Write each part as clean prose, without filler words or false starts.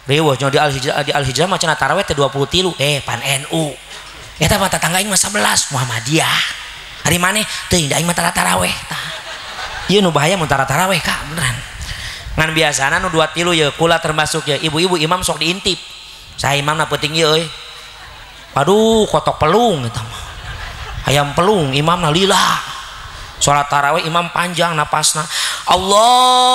Riweuh nya di Al-Hijrah mah cenah tarawih teh 23 pan NU. Eta mah tatangga aing mah 11 Muhammadiyah. Ari maneh teuing da aing mah tara tarawih tah. Ieu nu bahaya mun tara tarawih kak beneran. Ngan biasana nu 23 ye kula termasuk ya ibu-ibu imam sok diintip. Saya imamna peuting ieu euy. Aduh kotok pelung eta mah. Ayam pelung imamna lila. Salat tarawih imam panjang napasna. Allah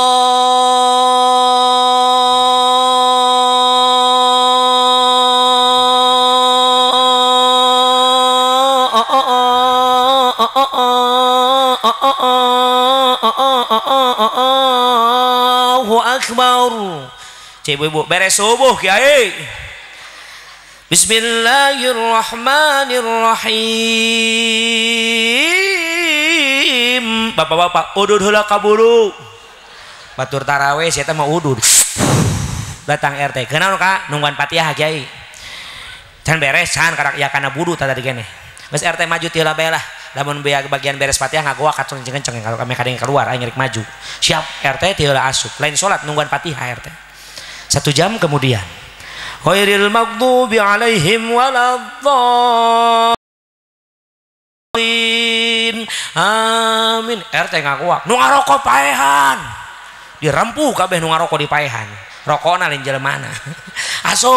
Allahu akbar. Cek ibu-ibu beres subuh kiai. Bismillahirrahmanirrahim. Bapak-bapak udud heula kaburu. Batur tarawih sia teh mah udud. Datang RT. Kunaon Kak? Nungguan Fatihah kiai. Can beres can karak ya kana budu tadi keneh. Geus RT maju ti heula bae lah. Lamun bagian beres Fatihah ngagoak kacung kenceng kalau kami kadang keluar aing rek maju. Siap RT ti heula asup. Lain salat nungguan Fatihah RT. 1 jam kemudian ghairil maghdubi alaihim waladdallin. Amin. RT ngakuak nu ngarokok paehan. Dirempuh kabeh nu ngarokok di paehan. Rokona lain jelemana. Asup.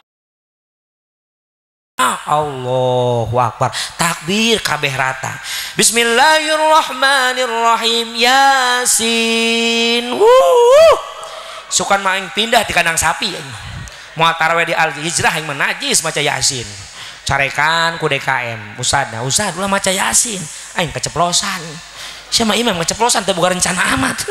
Allahu akbar. Takbir kabeh rata. Bismillahirrahmanirrahim. Yasin. Wuh. Sukan mah aing pindah di kandang sapi aing. Moal tarawih di Al-Hijrah aing mah najis maca Yasin. Carekan ku DKM, ustadna, ustad ulah maca Yasin. Aing keceplosan. Sia mah imam keceplosan teu boga rencana amat.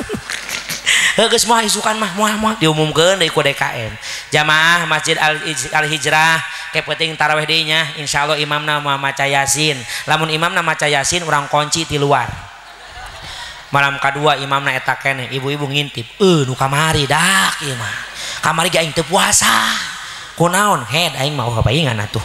Heuh geus moal isukan mah moal diumumkeun deui ku DKM. Jamaah Masjid Al-Hijrah ke penting tarawih deui nya, insyaallah imamna moal maca Yasin. Lamun imamna maca Yasin urang kunci ti luar. Malam kedua imamna eta keneh, ibu-ibu ngintip, nu kamari dak ieu mah. Kamari ge aing teu puasa. Kunaon head aing mah paingan atuh.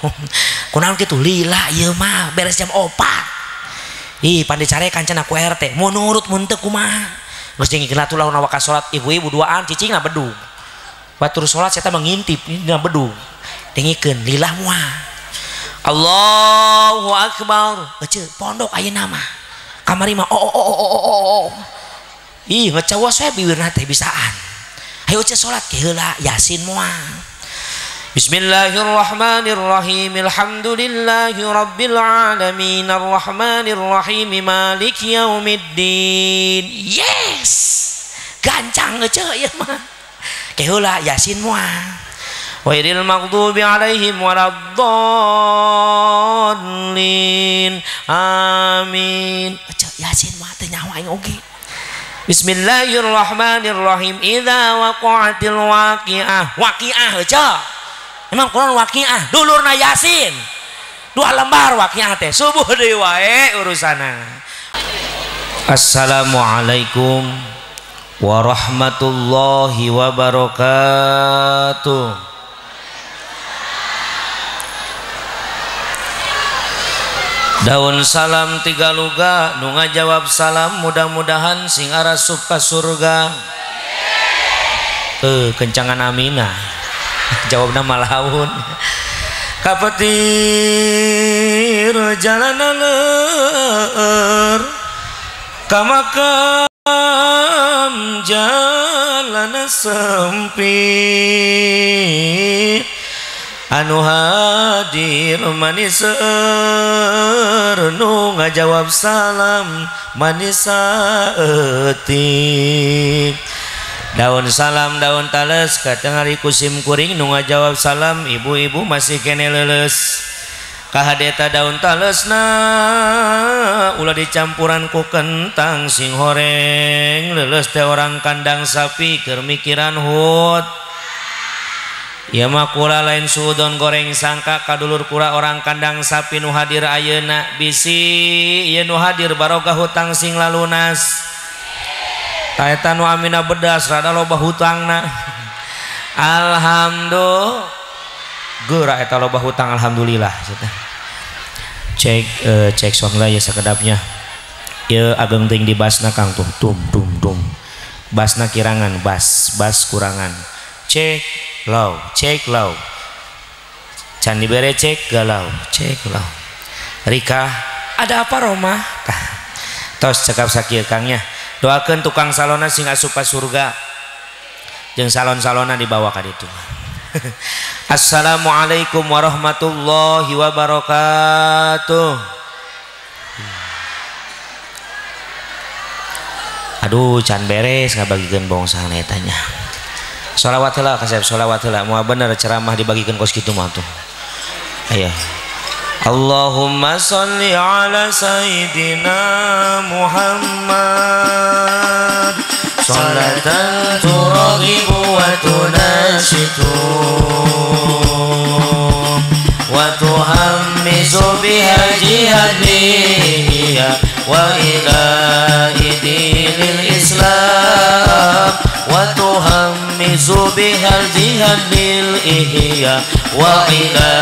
Kunaon kitu lila ieu mah beres jam 4. Ih pan dicarekan cenah ku RT, mun nurut mun teu kumaha. Geus jeung atuh lamun waka salat ibu-ibu duaan cicingna bedug. Batur salat saya mah ngintip dina bedug. Dengikeun lila moal. Allahu akbar. Ece pondok ayeuna mah. Kamari mah oh oh oh oh oh. Ih ngecawas we bibirna teh bisaan. Ayo ce salat ke heula Yasin moal. Bismillahirrahmanirrahim. Alhamdulillahi rabbil alamin arrahmanirrahim maliki yaumiddin. Yes. Gancang ece ieu mah. Ke heula Yasin moal. Ghairil maghdubi alaihim waladdallin. Amin. Yasin mah teu nyaho aing oge. Bismillahirrahmanirrahim. Idza waqa'atil waqi'ah. Waqi'ah heuh. Emang kunaon waqi'ah? Dulurna Yasin. 2 lembar waqi'ah teh. Subuh deui wae urusanna. Assalamualaikum warahmatullahi wabarakatuh. Daun salam 3 luga nu ngajawab salam mudah-mudahan sing arasup ka surga. Kencangan aminah. Jawabna malaun. Kapetir jalan aleur ka makam jalan sempit. Anu hadir manis nu ngajawab salam manis saeutik. Daun salam daun tales katengari kusim kuring nu ngajawab salam ibu-ibu masih kene leuleus. Kahadeta daun talesna ulah dicampuran ku kentang sing horeng leuleus teh orang kandang sapi keur mikiran hut. Ieu mah kula lain suudon goreng sangka kadulur kula orang kandang sapi nu hadir ayeuna bisi ieu nu hadir barokah hutang sing lalunas. Ta eta nu amina bedas rada loba hutangna. Alhamdulillah geura eta loba hutang alhamdulillah. Cek cek sound lah ya sakedapnya. Ieu ageng teuing di basna Kang tuh tum tum tum. Basna kirangan bas kurangan. Cek low, cek low. Can dibere cek galau, cek low. Rika, ada apa Roma? Tos cekap sakieu Kang nya. Doakeun tukang salona sing asup ka surga. Jeung salon-salona dibawa ka ditu. Assalamualaikum warahmatullahi wabarakatuh. Aduh, can beres ngabagikeun bongsang eta nya. Sholawat heula kasep, sholawat heula. Moal bener ceramah dibagikeun kos kitu mah tuh. Ayo. Allahumma sholli ala sayyidina Muhammad sholatan turghibu wa tunashitu wa tuhammizu biha jihadiyya wa ila idinil Islam wa tuhammizu biha jihadil ihya wa ila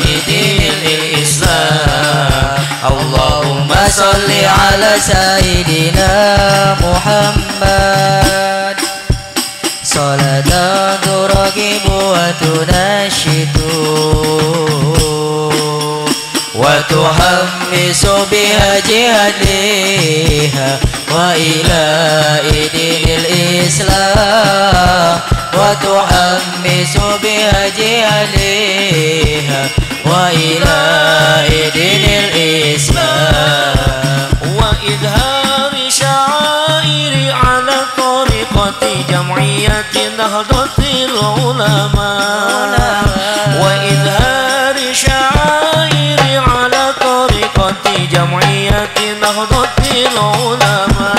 idinil Islam. Allahumma sholli ala sayyidina Muhammad sholatan turghibu wa tunashitu wa tuhammisu biha jihadiha wa ila idinil Islam wa tuhammisu biha jihadiha wa ila idinil Islam wa idhari syairi ala tariqati jam'iyyati nahdlatil ulama wa idhari syairi ala tariqati jam'iyyati nahdlatil ulama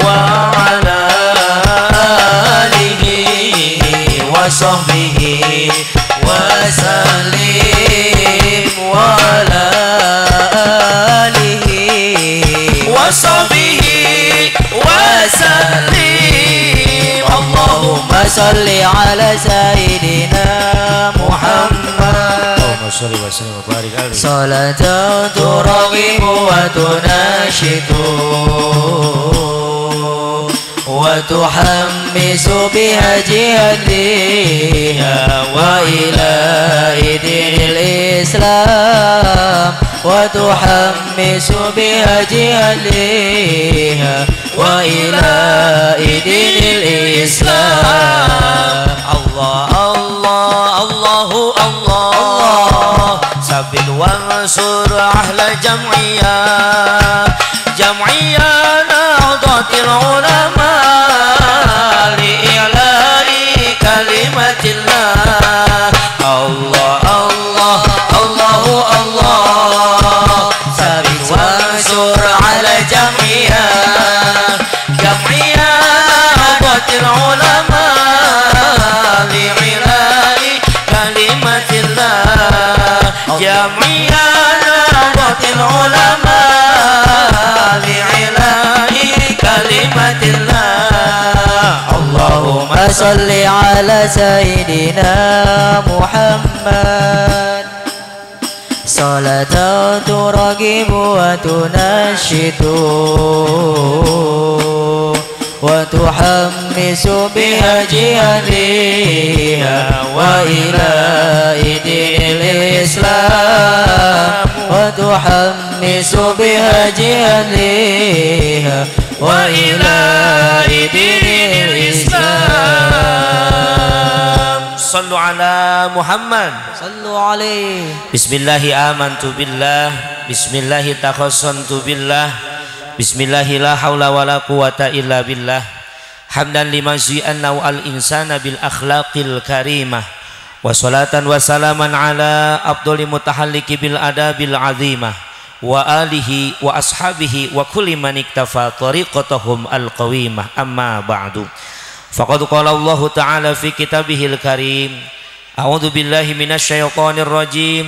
wa ala alihi wa sahbihi wa sallim wa ala alihi wa sahbihi wa sallim. Allahumma sholli ala sayyidina Muhammad. Allahumma sholli wa sallim wa barik alaihi. Salatan turghibu wa tunashitu wa tuhammisu biha jihadiha wa ila idinil Islam wa tuhammisu biha jihadiha wa ila idinil Islam. Allah Allah Allahu Allah sabil wansur ahla jam'iyyah jam'iyyah nahdlatil ulama li'ila'i kalimatillah. Allah Allah Allahu Allah sabil wansur ala jam'iyyah jam'iyyah nahdlatil ulama li'ila'i kalimatillah jam'iyyah nahdlatil ulama li'ila'i kalimatillah. Allahumma sholli ala sayyidina Muhammad salatan turghibu wa tunashitu wa tuhammisu biha jihadiha wa ila idinil Islam wa tuhammisu biha jihadiha wa ila idinil Islam. Sallu ala Muhammad. Sallu alaihi. Bismillahi amantu billah, bismillahi takhassantu billah, bismillahi la haula wala quwata illa billah. Hamdan lima zi'anna al insana bil akhlaqil karimah. Wa salatan wa salaman ala afdali mutahalliki bil adabil azimah wa alihi wa ashabihi wa kulli man iktafa tariqatahum al qawimah. Amma ba'du. Faqad qala Allah ta'ala fi kitabihil karim. A'udzu billahi minasyaitonir rajim.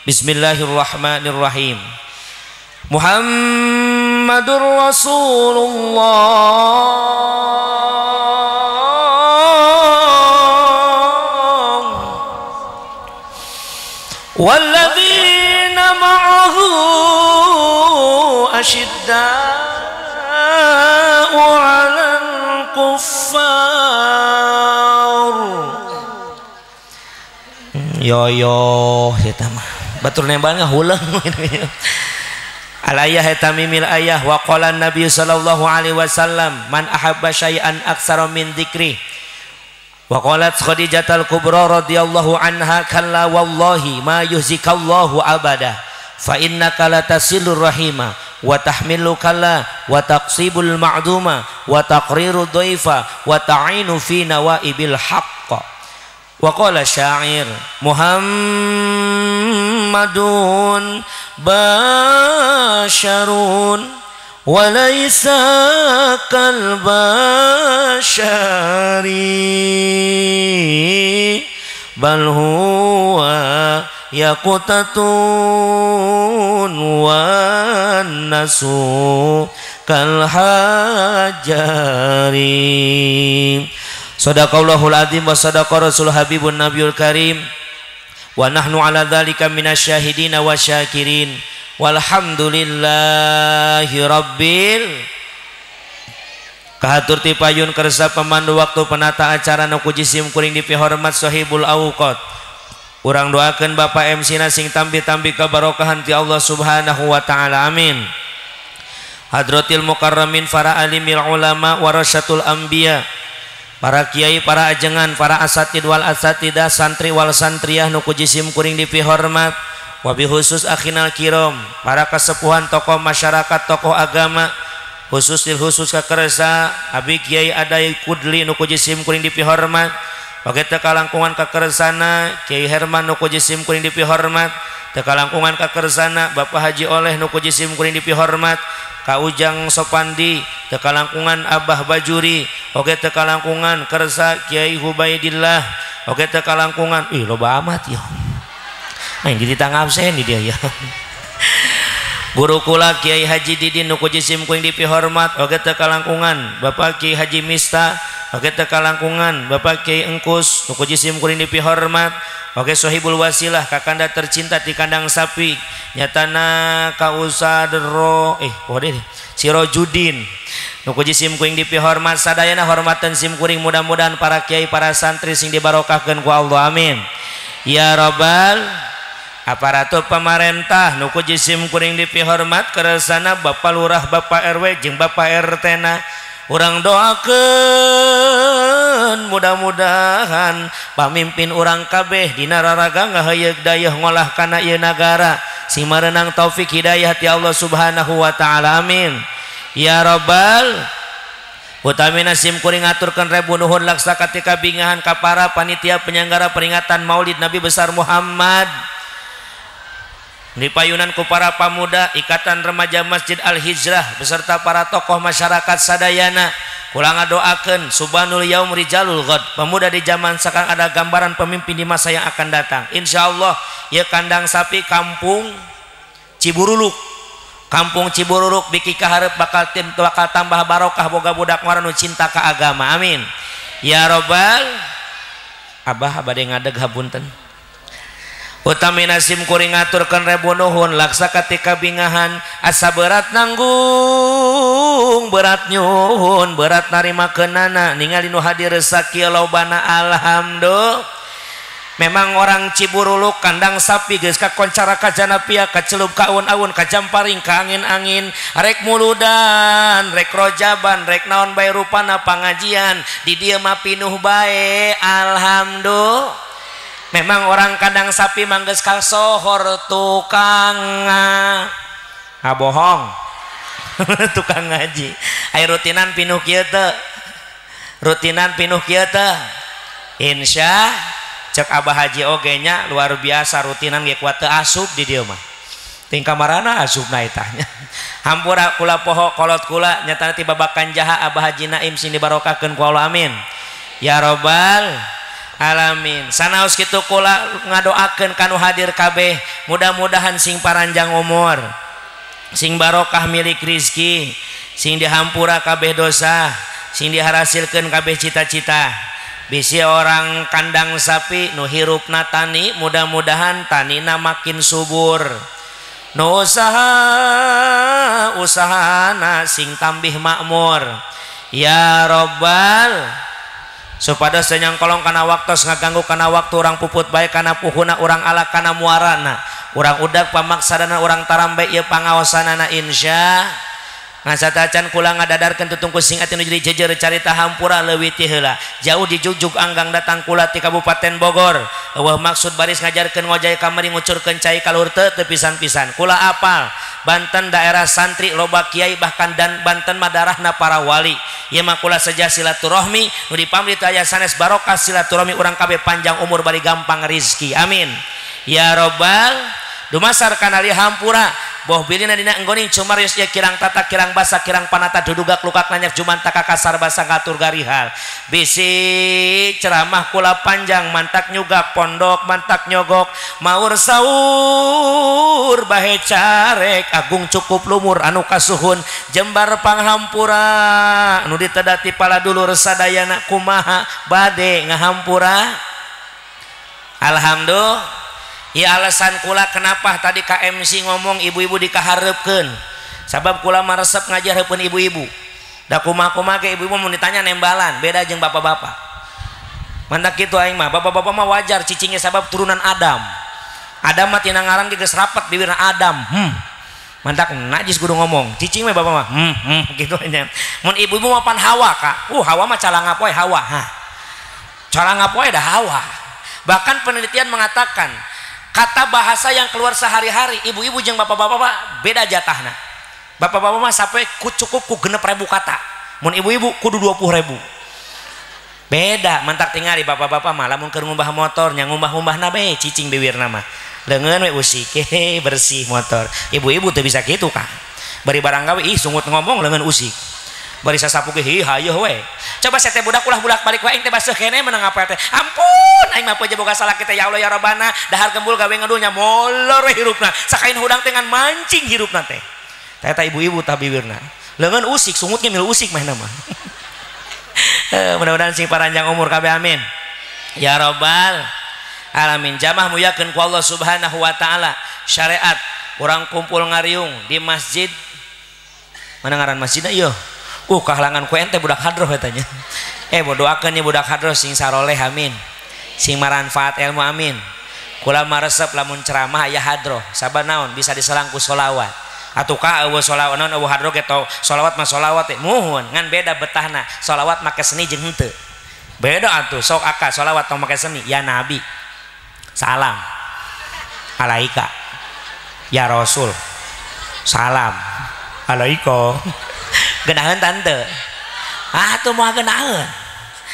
Bismillahirrahmanirrahim. Muhammadur Rasulullah walladzina ma'ahu asyidda'u 'alal kuffar Yoyo eta mah batur nemban ngahuleng. Alayah eta mimil ayah wa qala Nabi sallallahu alaihi wasallam man ahabba syai'an aktsara min dzikri. Wa qalat Khadijatul Kubra radhiyallahu anha kalla wallahi ma yuhzikallahu abada fa innaka latasilur rahima wa tahmilu kalla wa taqsibul ma'duma wa taqriru dhaifa wa ta'inu fi nawaibil haqq. Wa qala syair Muhammadun basharun wa laysa kal bashari bal huwa yaqutatun wan nasu kal hajari. Sadaqallahul azim wa sadaqa rasul habibun nabiyul karim wa nahnu ala dzalika minasyahidin wa syakirin walhamdulillahi rabbil. Kahatur ti payun kersa pemandu waktu penata acara nu ku jisim kuring dipihormat sahibul awqat. Urang doakeun Bapak MC na sing tambi-tambi kebarokahan ti Allah Subhanahu wa taala, amin. Hadratil mukarramin para alimil ulama warasatul anbiya, para kiai, para ajengan, para asatid wal asatidah, santri wal santriah nu ku jisim kuring dipihormat, wabi khusus akhinal kiram, para kesepuhan tokoh masyarakat, tokoh agama, khusus lil khusus kakersa abi kiai adai kudli nu ku jisim kuring dipihormat, oge teu kalangkungan kakersana Kiai Herman nu ku jisim kuring dipihormat, teu kalangkungan kakersana Bapak Haji Oleh nu ku jisim kuring dipihormat, Ka Ujang Sopandi, teu kalangkungan Abah Bajuri, oge teu kalangkungan kersa Kiai Hubaidillah, oge teu kalangkungan ih loba amat ya. Aing dititang absen di dia ya. Guru kula Kiai Haji Didin nu ku jisim kuring dipihormat, oge teu kalangkungan Bapak Kiai Haji Mista, oge teu kalangkungan Bapak Kiai Engkus nu ku jisim kuring dipihormat, oge Sohibul Wasilah kakanda tercinta di kandang sapi nyatana ka Usadro Sirojudin nu ku jisim kuring dipihormat, sadayana hormatan sim kuring, mudah-mudahan para kiai para santri sing dibarokahkeun ku Allah, amin ya rabbal. Aparatur pemerintah nu ku jisim kuring dipihormat, keresana Bapak Lurah, Bapak RW jeung Bapak RT na, urang doakeun mudah-mudahan pamimpin urang kabeh dina raraga ngaheuyeuk dayeuh ngolah kana ieu nagara sing mareunang taufik hidayah ti Allah Subhanahu wa taala, amin ya rabbal. Utamina sim kuring ngaturkeun rebu nuhun laksa katika bingahan ka para panitia penyelenggara peringatan Maulid Nabi besar Muhammad di payunan ku para pamuda Ikatan Remaja Masjid Al-Hijrah beserta para tokoh masyarakat sadayana. Kula ngadoakeun subhanul yaum rijalul ghad, pemuda di zaman sekarang ada gambaran pemimpin di masa yang akan datang. Insyaallah ya kandang sapi kampung Ciburuluk, kampung Ciburuluk biki kaharep bakal bakal tambah barokah boga budak ngora nu cinta ka agama, amin ya robbal. Abah bade ngadeg hapunten. Utamina sim kuring ngaturkeun rebu nuhun laksa katika bingahan asa berat nanggung berat nyuhun berat narima keunana ningali nu hadir sakieu lobana, alhamdulillah. Memang orang Ciburuluk kandang sapi geus kakoncara ka janapia kacelup ka aun-aun ka jamparing ka angin-angin rek muludan rek rojaban rek naon bae rupana pangajian di dieu mah pinuh bae, alhamdulillah. Memang orang kandang sapi mangges kasohor tukang bohong tukang ngaji ai rutinan pinuh kieu teu, rutinan pinuh kieu teu, insya cek Abah Haji oge nya luar biasa rutinan ge kuat teu asup di dieu mah ting kamarana asupna eta nya. Hampura kula poho kolot kula nyatana ti babakan jaha Abah Haji Naim sing dibarokahkeun ku Allah, amin ya rabbal alamin. Sanaos kitu kula ngadoakeun kanu hadir kabeh mudah-mudahan sing paranjang umur, sing barokah milik rizki, sing dihampura kabeh dosa, sing diharasilkeun kabeh cita-cita. Bisi orang kandang sapi nu hirupna tani mudah-mudahan tanina makin subur, nu usaha usahana sing tambih makmur ya robbal. Supados teu nyangkolong kana waktos ngaganggu kana waktu urang puput bae kana puhuna urang ala kana muarana. Urang udag pamaksadana urang tarambe ieu pangaosanana insya. Ngasatacan kula ngadadarkeun tutungku sing ati nu jadi jejer carita hampura leuwih ti heula. Jauh dijugjug anggang datang kula ti Kabupaten Bogor. Eueuh maksud baris ngajarkeun ngojay kamari ngucurkeun cai kalur teu teu pisan-pisan. Kula apal Banten daerah santri loba kiai bahkan dan Banten mah darahna para wali. Ieu mah kula seja silaturahmi nu dipamri teu aya sanes barokah silaturahmi urang kabeh panjang umur bari gampang rizki. Amin. Ya robbal dumasar kana li hampura boh bilina dina enggoning cumarios ieu kirang tata kirang basa kirang panata dudugak lukak nanyak jumanta ka kasar basa ngatur garihal bisi ceramah kula panjang mantak nyugak pondok mantak nyogok maur saur bahe carek agung cukup lumur anu kasuhun jembar panghampura anu ditedati pala dulur sadayana kumaha bade ngahampura. Alhamdulillah. Ya alasan kula kenapa tadi KMC ngomong ibu-ibu dikahareupkeun sabab kula mah resep ngajareupeun ibu-ibu da kumaha-kumaha ge ibu-ibu mun ditanya nembalan beda jeung bapak-bapak mantak kitu aing mah bapak-bapak mah wajar cicingnya sabab turunan Adam. Adam mah tina ngaran ge geus rapet bibirna Adam. Mantak najis kudu ngomong cicing we bapak mah kitu nya mun ibu-ibu mah pan Hawa ka Hawa mah calangap we Hawa ha calangap we da Hawa. Bahkan penelitian mengatakan kata bahasa yang keluar sehari-hari ibu-ibu jeung bapak-bapak mah beda jatahna. Bapak-bapak mah sampai ku cukup ku 6.000 kata. Mun ibu-ibu kudu 20.000. Beda mantak tingali bapak-bapak mah lamun keur ngumbah motor nya ngumbah-ngumbahna bae cicing biwirna mah. Leungeun we usik hehe bersih motor. Ibu-ibu teu bisa kitu ka. Bari barang gawe ih sungut ngomong leungeun usik. Bari sasapu ge hi hayeuh we. Coba saya teh budak ulah bulak-balik wae aing teh baseuh keneh menang apa teh. Ampun aing mah boga salah kita ya Allah ya Rabbana dahar gembul gawe ngedunya molor we hirupna. Sakain hudang teh ngan mancing hirupna teh. Teh eta ibu-ibu tah bibirna. Leungeun usik sungut ge milu usik mah mah. Mudah-mudahan sing paranjang umur kabeh amin. Ya Rabbal alamin. Jamaah muyakeun ku Allah Subhanahu wa taala. Syariat urang kumpul ngariung di masjid. Mana ngaran masjidna ieu? Kahalangan ku ente budak hadroh katanya. Mau doakeun nya budak hadroh sing saroleh amin. Sing maranfaat ilmu amin. Kula maresep lamun ceramah aya hadroh. Sabab naon bisa diselang ku sholawat. Atuh ka eueuh sholawat naon eueuh hadroh ge sholawat mah sholawat teh muhun ngan beda betahna. Sholawat make seni jeung henteu. Beda atuh sok aka sholawat tong make seni ya nabi. Salam alaika ya rasul. Salam alaika. Genaheun tante tuh moal genaheun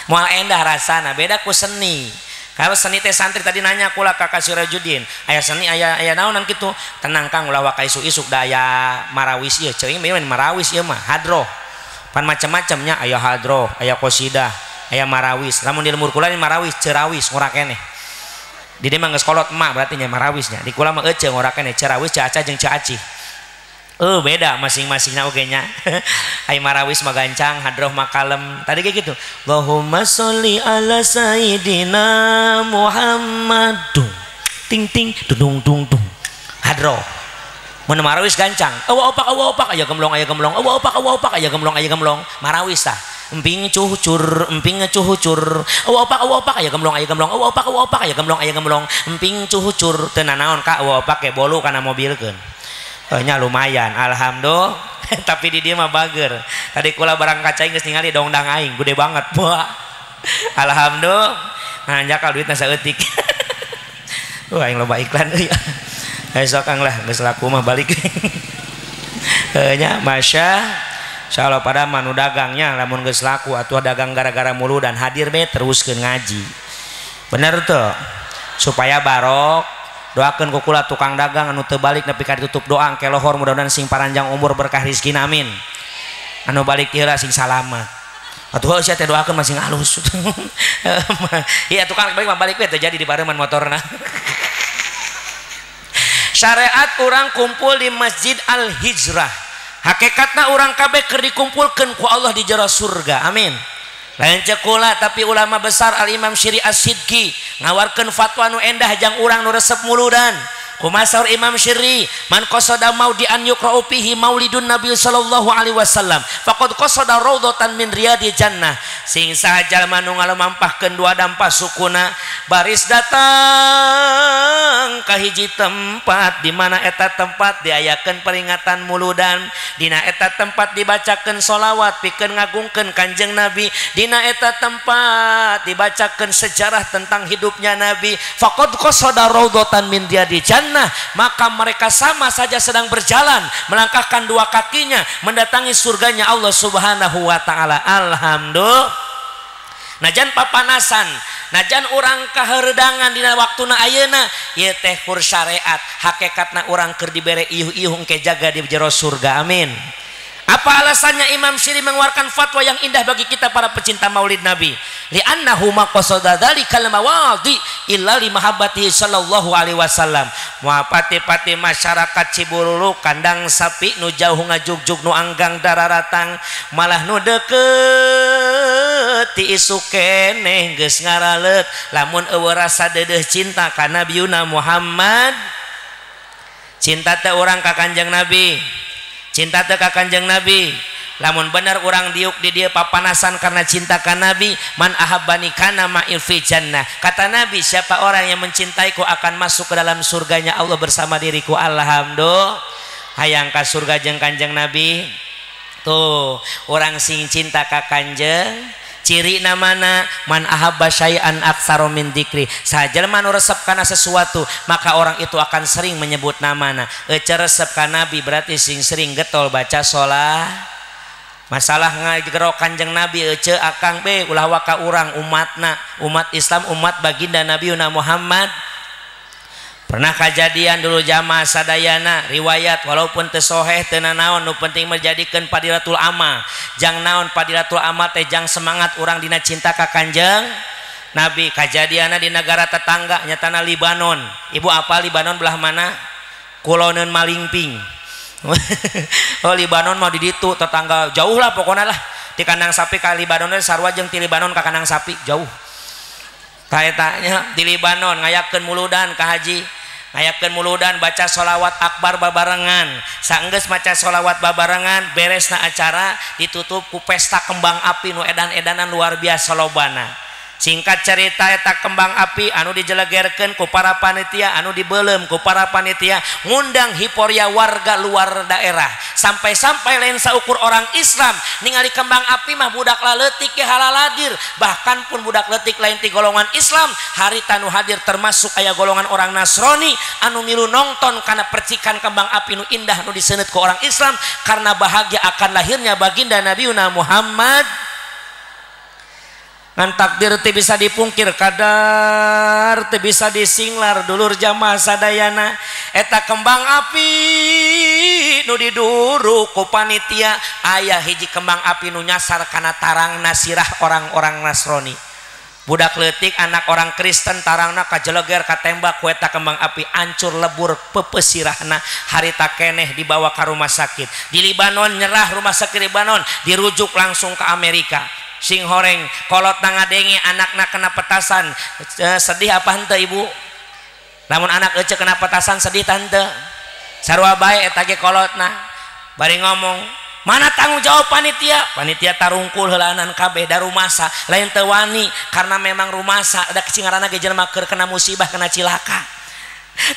moal endah rasana beda ku seni. Kalau seni teh santri tadi nanya kula ka Sirajudin aya seni aya aya naonan kitu tenang Kang ulah waka isuk-isuk da aya marawis ieu ceuing mah marawis ieu mah hadroh pan macam-macamnya aya hadroh aya qasidah aya marawis lamun di lemur kula marawis cerawis ngora keneh di dieu mah geus kolot emak berarti nya marawisnya di kula mah ece ngora keneh cerawis caca jeung caacih. Beda masing-masingna oge nya. Ai marawis mah gancang, hadroh mah kalem. Tadi kayak gitu. Allahumma sholli ala sayidina Muhammad. Dung ting ting dung dung dung. Hadroh. Mun marawis gancang. Awa opak aya gemlong aya gemlong. Awa opak aya gemlong aya gemlong. Marawis tah. Emping cucur, emping cucur. Awa opak aya gemlong aya gemlong. Awa opak aya gemlong aya gemlong. Emping cucur teu nanaon ka awa opak ge bolu kana mobilkeun. Nya lumayan alhamdulillah. Tapi di dia mah bager. Tadi kula barang kaca geus ningali dongdang aing gede banget. Wah. Alhamdulillah. Nah, jakal duitna saeutik. Wah, aing loba iklan euy. Hayo sok Kang lah geus laku mah balik. Nya masya insyaallah pada manu dagangnya lamun geus laku atuh dagang gara-gara mulu dan hadir be teruskeun ngaji. Bener tuh. Supaya barok. Doakeun ku kula tukang dagang anu teu balik nepi ka ditutup doa engke lohor mudah-mudahan sing paranjang umur berkah rezekina amin. Anu balik heula sing salamat. Atuh heuh sia teh doakeun mah sing alus. Iya tukang balik mah balik we teu jadi di pareuman motorna. Syariat urang kumpul di Masjid Al Hijrah. Hakikatna urang kabeh keur dikumpulkeun ku Allah di jero surga. Amin. Lain cek kula tapi ulama besar Al Imam Syiri As-Sidki ngawarkeun fatwa nu endah jang urang nu resep muludan. Kumaha saur Imam Syiri, man qasada maudian yuqra'u fihi maulidun Nabi sallallahu alaihi wasallam faqad qasada raudhatan min riyadil jannah. Sing saha jalma nu ngalumampahkeun dua dampa sukuna baris datang ka hiji tempat di mana eta tempat diayakeun peringatan muludan, dina eta tempat dibacakeun sholawat pikeun ngagungkeun Kanjeng Nabi, dina eta tempat dibacakeun sejarah tentang hidupnya Nabi. Faqad qasada raudhatan min riyadil jannah, maka mereka sama saja sedang berjalan melangkahkan dua kakinya mendatangi surganya Allah Subhanahu wa taala. Alhamdulillah. Najan papanasan, najan urang kaheureudangan dina waktuna ayeuna, ieu teh kur syariat, hakikatna urang keur dibere iuh-iuh engke jaga di jero surga. Amin. Apa alasannya Imam Syiri mengeluarkan fatwa yang indah bagi kita para pecinta Maulid Nabi? Li'annahu maqasada dzalikal mawadi illa li mahabbatihi sallallahu alaihi wasallam. Moal pati-pati masyarakat Ciburulu kandang sapi nu jauh ngajugjug nu anggang dararatang malah nu deukeut ti isuk keneh geus ngaraleut lamun eueuh rasa deudeuh cinta ka Nabiuna Muhammad. Cinta teh urang ka Kanjeng Nabi. Cinta teh ka Kanjeng Nabi. Lamun bener urang diuk di dieu papanasan karena cinta ka Nabi, man ahabbani kana ma'il fi jannah. Kata Nabi, siapa orang yang mencintaiku akan masuk ke dalam surganya Allah bersama diriku. Alhamdulillah. Hayang ka surga jeung Kanjeng Nabi. Tuh, orang sing cinta ka Kanjeng ciri namana man ahabba syai'an aktsara min dzikri. Sajelma nu resep kana sesuatu, maka orang itu akan sering menyebut namana. Ece resep ka Nabi berarti sing sering getol baca sholah. Masalah ngagero Kanjeng Nabi ece akang be ulah waka urang umatna, umat Islam, umat baginda Nabiuna Muhammad. Pernah kejadian dulu jamaah sadayana riwayat walaupun teu soheh teu nanaon nu penting menjadikeun padilatul amal. Jang naon padilatul amal teh jang semangat urang dina cinta ka Kanjeng Nabi. Kajadianna di negara tetangga nyatana Libanon. Ibu apa Libanon belah mana? Kuloneun Malingping. Oh Libanon mah di ditu tetangga jauh lah pokoknya lah. Di kandang sapi ka Libanon sarua jeung ti Libanon ka kandang sapi jauh. Tah eta nya di Libanon ngayakeun muludan ka haji. Ngayakeun muludan baca sholawat akbar babarengan. Saenggeus maca sholawat babarengan beresna acara ditutup ku pesta kembang api nu edan-edanan luar biasa lobana. Singkat cerita eta kembang api anu dijelegerkeun ku para panitia, anu dibeuleum ku para panitia, ngundang hiporia warga luar daerah. Sampai-sampai lain saukur orang Islam ningali kembang api mah budak laletik ge halaladir, bahkan pun budak leutik lain ti golongan Islam harita nu hadir termasuk aya golongan orang Nasrani anu milu nongton kana percikan kembang api nu indah nu diseuneut ku orang Islam karena bahagia akan lahirnya baginda Nabiuna Muhammad. Ngan takdir teu bisa dipungkir, kadar teu bisa disinglar dulur jamaah sadayana. Eta kembang api nu diduru ku panitia aya hiji kembang api nu nyasar kana tarangna sirah orang-orang Nasrani. Budak leutik anak orang Kristen tarangna kajeleger katembak ku eta kembang api ancur lebur pepesirahna harita keneh dibawa ka rumah sakit. Di Libanon nyerah rumah sakit Libanon dirujuk langsung ke Amerika. Sing horeng kolot ngadenge anakna kena petasan sedih apa henteu ibu? Lamun anak ece kena petasan sedih tante? Sarua bae eta ge kolotna bari ngomong mana tanggung jawab panitia? Panitia tarungkul heulaanan kabeh da rumasa lain teu wani karena memang rumasa da ngaranna ge jelema keur kena musibah kena cilaka.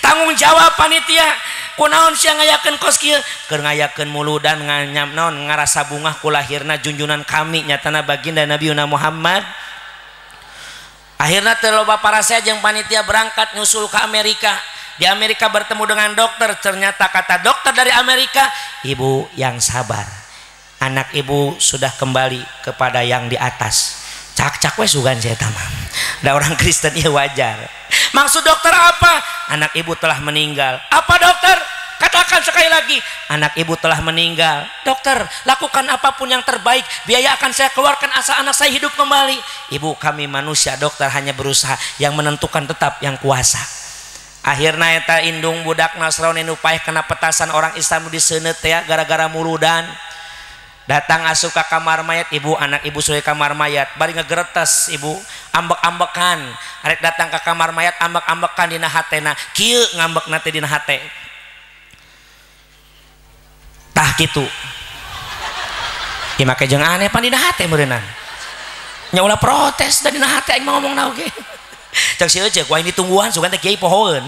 Tanggung jawab panitia kunaon sia ngayakeun kos kieu? Keur ngayakeun muludan nganyam naon ngarasa bungah ku lahirna junjunan kami nyatana baginda Nabiuna Muhammad. Akhirna teu loba parasea jeung panitia berangkat nyusul ke Amerika. Di Amerika bertemu dengan dokter, ternyata kata dokter dari Amerika, ibu yang sabar, anak ibu sudah kembali kepada yang di atas. Cak-cak we sugan saya tamam. Da orang Kristen ya wajar. Maksud dokter apa? Anak ibu telah meninggal. Apa dokter? Katakan sekali lagi, anak ibu telah meninggal. Dokter, lakukan apapun yang terbaik, biaya akan saya keluarkan asal anak saya hidup kembali. Ibu, kami manusia dokter hanya berusaha, yang menentukan tetap yang kuasa. Akhirnya eta indung budak Nasrani nu paeh kena petasan orang Islam diseuneut teh gara-gara muludan. Datang asup ka kamar mayat, ibu anak ibu sudah kamar mayat, bari ngegeretes ibu, ambek-ambekan. Arek datang ke kamar mayat ambek-ambekan dina hatena, kieu ngambekna teh dina hate. Tah kitu. Ieu make jeung aneh pan dina hate meureunnan. Nya ulah protes da dina hate aing mah ngomongna oge. Cek si Ece, ku aing ditungguan sugan teh kiai pohoeun.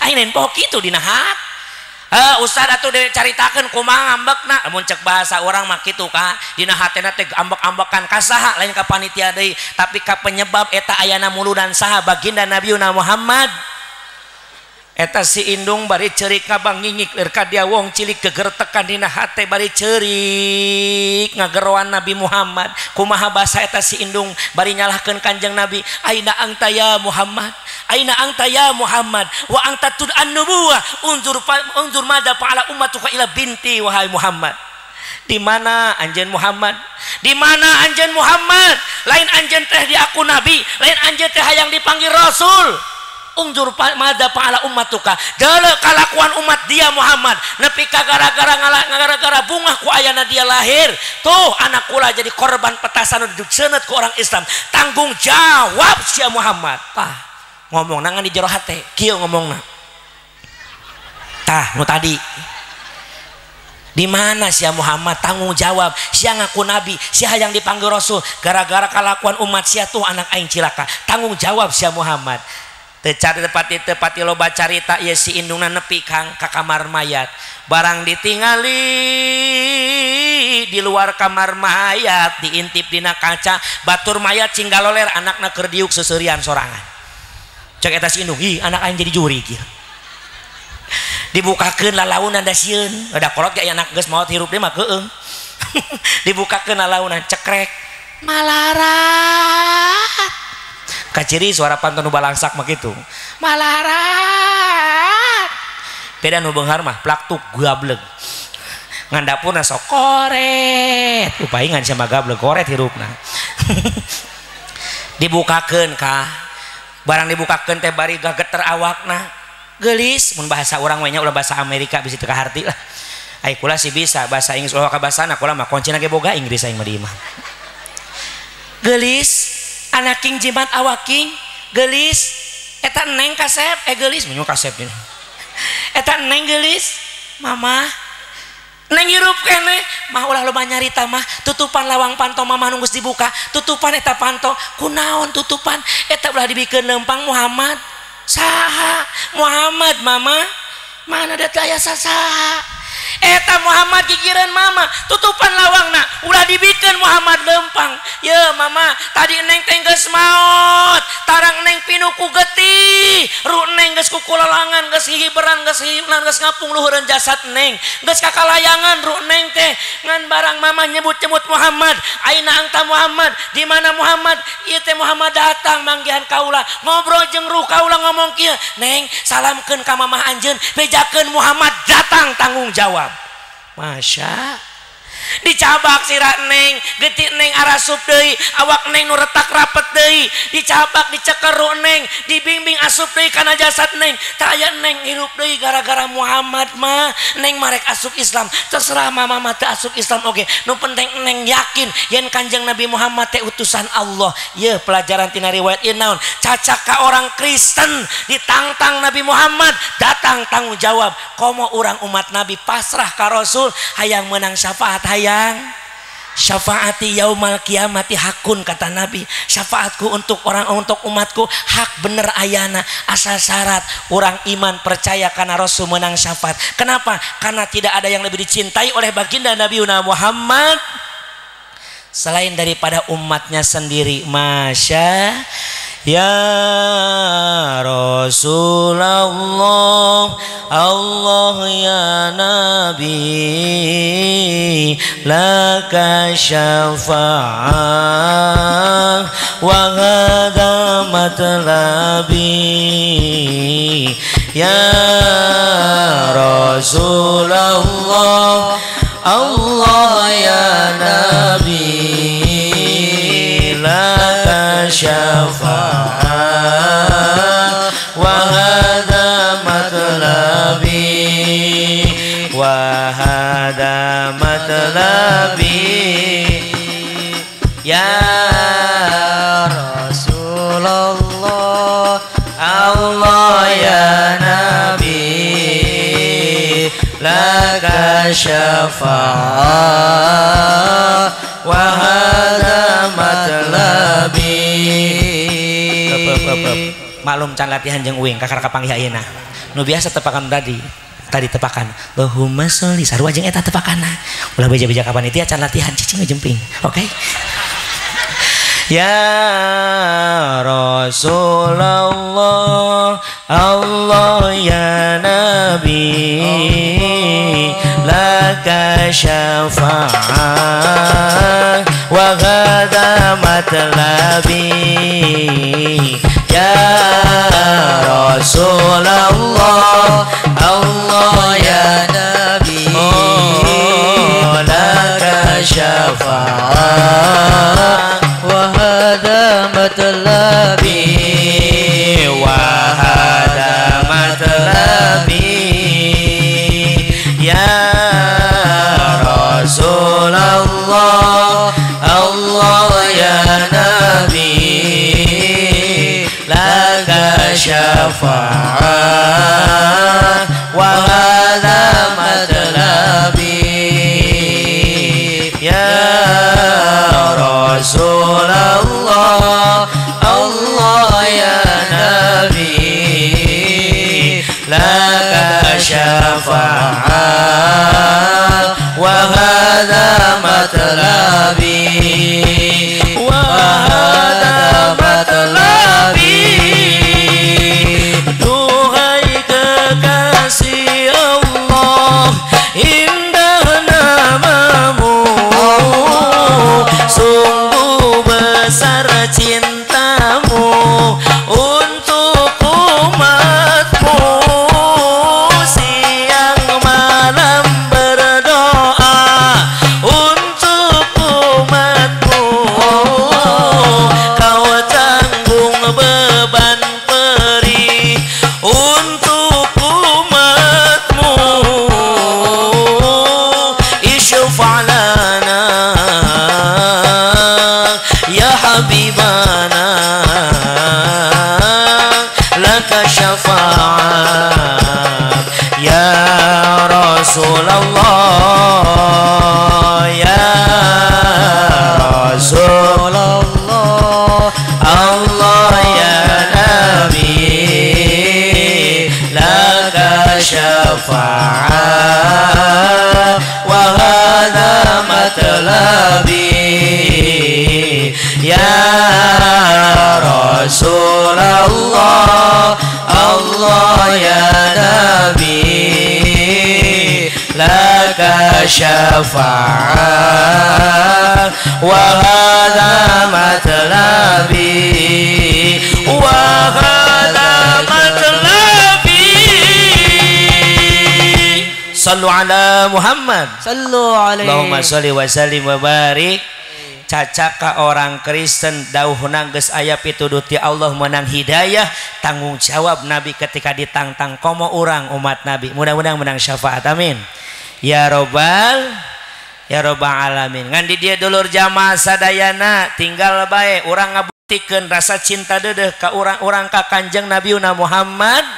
Aing lain poho kitu dina hate. Ustad atuh dicaritakeun kumaha ngambekna, mun cek bahasa urang mah kitu ka, dina hatena teh ambek-ambekan ka saha lain ka panitia deui, tapi ka penyebab eta ayana muludan saha baginda Nabiuna Muhammad. Eta si indung bari ceurik ngabangingik leur ka dia wong cilik gegertekan dina hate bari ceurik ngageroan Nabi Muhammad. Kumaha basa eta si indung bari nyalahkeun Kanjeng Nabi, aina anta ya Muhammad, aina anta ya Muhammad, wa anta tud an-nubuwah, unzur unzur madza fa'ala ummatuka ila binti wahai Muhammad. Di mana anjeun Muhammad? Di mana anjeun Muhammad? Lain anjeun teh diaku nabi, lain anjeun teh hayang dipanggil rasul. Unzur madza fa'ala ummatuka, deuleu kalakuan umat dia Muhammad nepi ka gara-gara gara-gara bungah ku ayana dia lahir tuh anak kula jadi korban petasan nu diceuneuh ku orang Islam. Tanggung jawab sia Muhammad. Tah ngomong nangan di jero hate kieu ngomongna. Tah nu tadi di mana sia Muhammad tanggung jawab sia ngaku nabi sia hayang dipanggil rasul gara-gara kalakuan umat sia tuh anak aing cilaka. Tanggung jawab sia Muhammad. Teu cari tepati tepati loba carita ieu si indungna nepi kang ka kamar mayat. Barang ditingali di luar kamar mayat diintip dina kaca batur mayat cinggaloler anakna keur diuk seuseurian sorangan. Cek eta si indung, ih anak aing jadi juri kieu. Dibukakeun lalaunan da sieun, da kolot ge anak geus maot hirup deui mah keueung. Dibukakeun lalaunan cekrek malarat. Kaciri suara pantun nu balangsak mah kitu. Malarat. Beda nu beunghar mah plaktuk gableg. Ngan dapurna sok koret. Upaingan sia mah gableg koret hirupna. Dibukakeun ka. Barang dibukakeun teh bari gageter awakna. Geulis mun bahasa urang we nya ulah bahasa Amerika bisi teu kaharti lah. Ai kula sih bisa bahasa Inggris ulah ka basana kula mah kuncina ge boga Inggris aing mah di imah. Geulis anak king jimat awaking gelis eta neng kasep gelis menyu kasep gini eta neng gelis mama neng hirup kene mah ulah loba nyarita mah tutupan lawang panto mama nunggus dibuka tutupan eta panto kunaon tutupan eta ulah dibikeun lempang Muhammad saha Muhammad mama mana da teu aya sasaha eta Muhammad gigireun mama tutupan lawangna ulah dibikeun Muhammad lempang. Ye mama tadi neng teh geus maot tarang neng pinu ku getih ru neng geus kukulalangan geus hihiberan geus hihiberan geus ngapung luhureun jasad neng geus kakalayangan ru neng teh ngan barang mama nyebut-nyebut Muhammad aina anta Muhammad di mana Muhammad ieu teh Muhammad datang manggihan kaula ngobrol jeung ruh kaula ngomong kieu neng salamkeun ka mamah anjeun bejakeun Muhammad datang tanggung jawab. Masya dicabak sirah neng getih neng arasup deui awak neng nu retak rapet deui dicabak dicekeru neng dibimbing asup deui kana jasad neng teu aya neng hirup deui gara-gara Muhammad mah neng marek asup Islam terserah mama mah teu asup Islam oge nu penting neng yakin yen Kanjeng Nabi Muhammad teh utusan Allah. Yeuh pelajaran tina riwayat ieu naon cacak ka orang Kristen ditantang Nabi Muhammad datang tanggung jawab komo urang umat Nabi pasrah ka Rasul hayang menang syafaat hayang syafaati yaumal kiamati hakun kata Nabi syafaatku untuk orang untuk umatku hak bener ayana asal syarat orang iman percaya karena Rasul menang syafaat. Kenapa? Karena tidak ada yang lebih dicintai oleh baginda Nabi Muhammad selain daripada umatnya sendiri. Masya ya Rasulullah Allah ya Nabi laka syafa'ah wa hadha matlabi ya Rasulullah Allah ya Nabi laka syafa'ah wa hadha matlabi wa hadha matlabi ya Rasulullah Allah ya Nabi laka syafa'ah wa hadha matlabi Up. Maklum can latihan jeung uing kakara kapanggih ayeuna. Nu biasa tepakan tadi. Tadi tepakan Allahumma sholli sarua jeung eta tepakanna. Ulah beja-beja ka panitia can latihan cicing ngejemping. Oke. Okay? Ya Rasulullah, Allah ya Nabi, laka syafa'ah wa hadha matlabi. Ya Rasulullah, Allah ya Nabi, laka syafa'ah wa hadha matlabi, wa hadha matlabi. Ya Rasulullah, Allah ya Nabi, laka syafa'ah wa hadha matlabi. Ya Rasulullah, Allah ya Nabi, laka syafa'ah wa hadha matlabi, wa hadha matlabi. Duhai kekasih Allah, indah namamu, sungguh besar cintamu untuk umatmu. Siang malam berdoa untuk umatmu, kau tanggung beban perih untuk umatmu. Isyfa' lana ya habibana, laka syafa'ah ya Rasulullah, ya Rasulullah, Allah ya Nabi, laka syafa'ah wa hadha matlabi. Ya Rasulullah, Allah ya Nabi, laka syafa'ah wa hadha matlabi, wa hadha matlabi. Sallu ala Muhammad, sallu alaihi. Allahumma sholli wa sallim wa barik. Cacaka orang Kristen dauhna geus aya pituduh ti Allah menang hidayah, tanggung jawab Nabi ketika ditantang komo urang umat Nabi, mudah-mudahan menang syafaat, amin ya robbal ya robbal alamin. Ngan di dieu dulur jamaah sadayana tinggal bae urang ngabuktikeun rasa cinta deudeuh ka urang-urang ka Kanjeng Nabiuna Muhammad.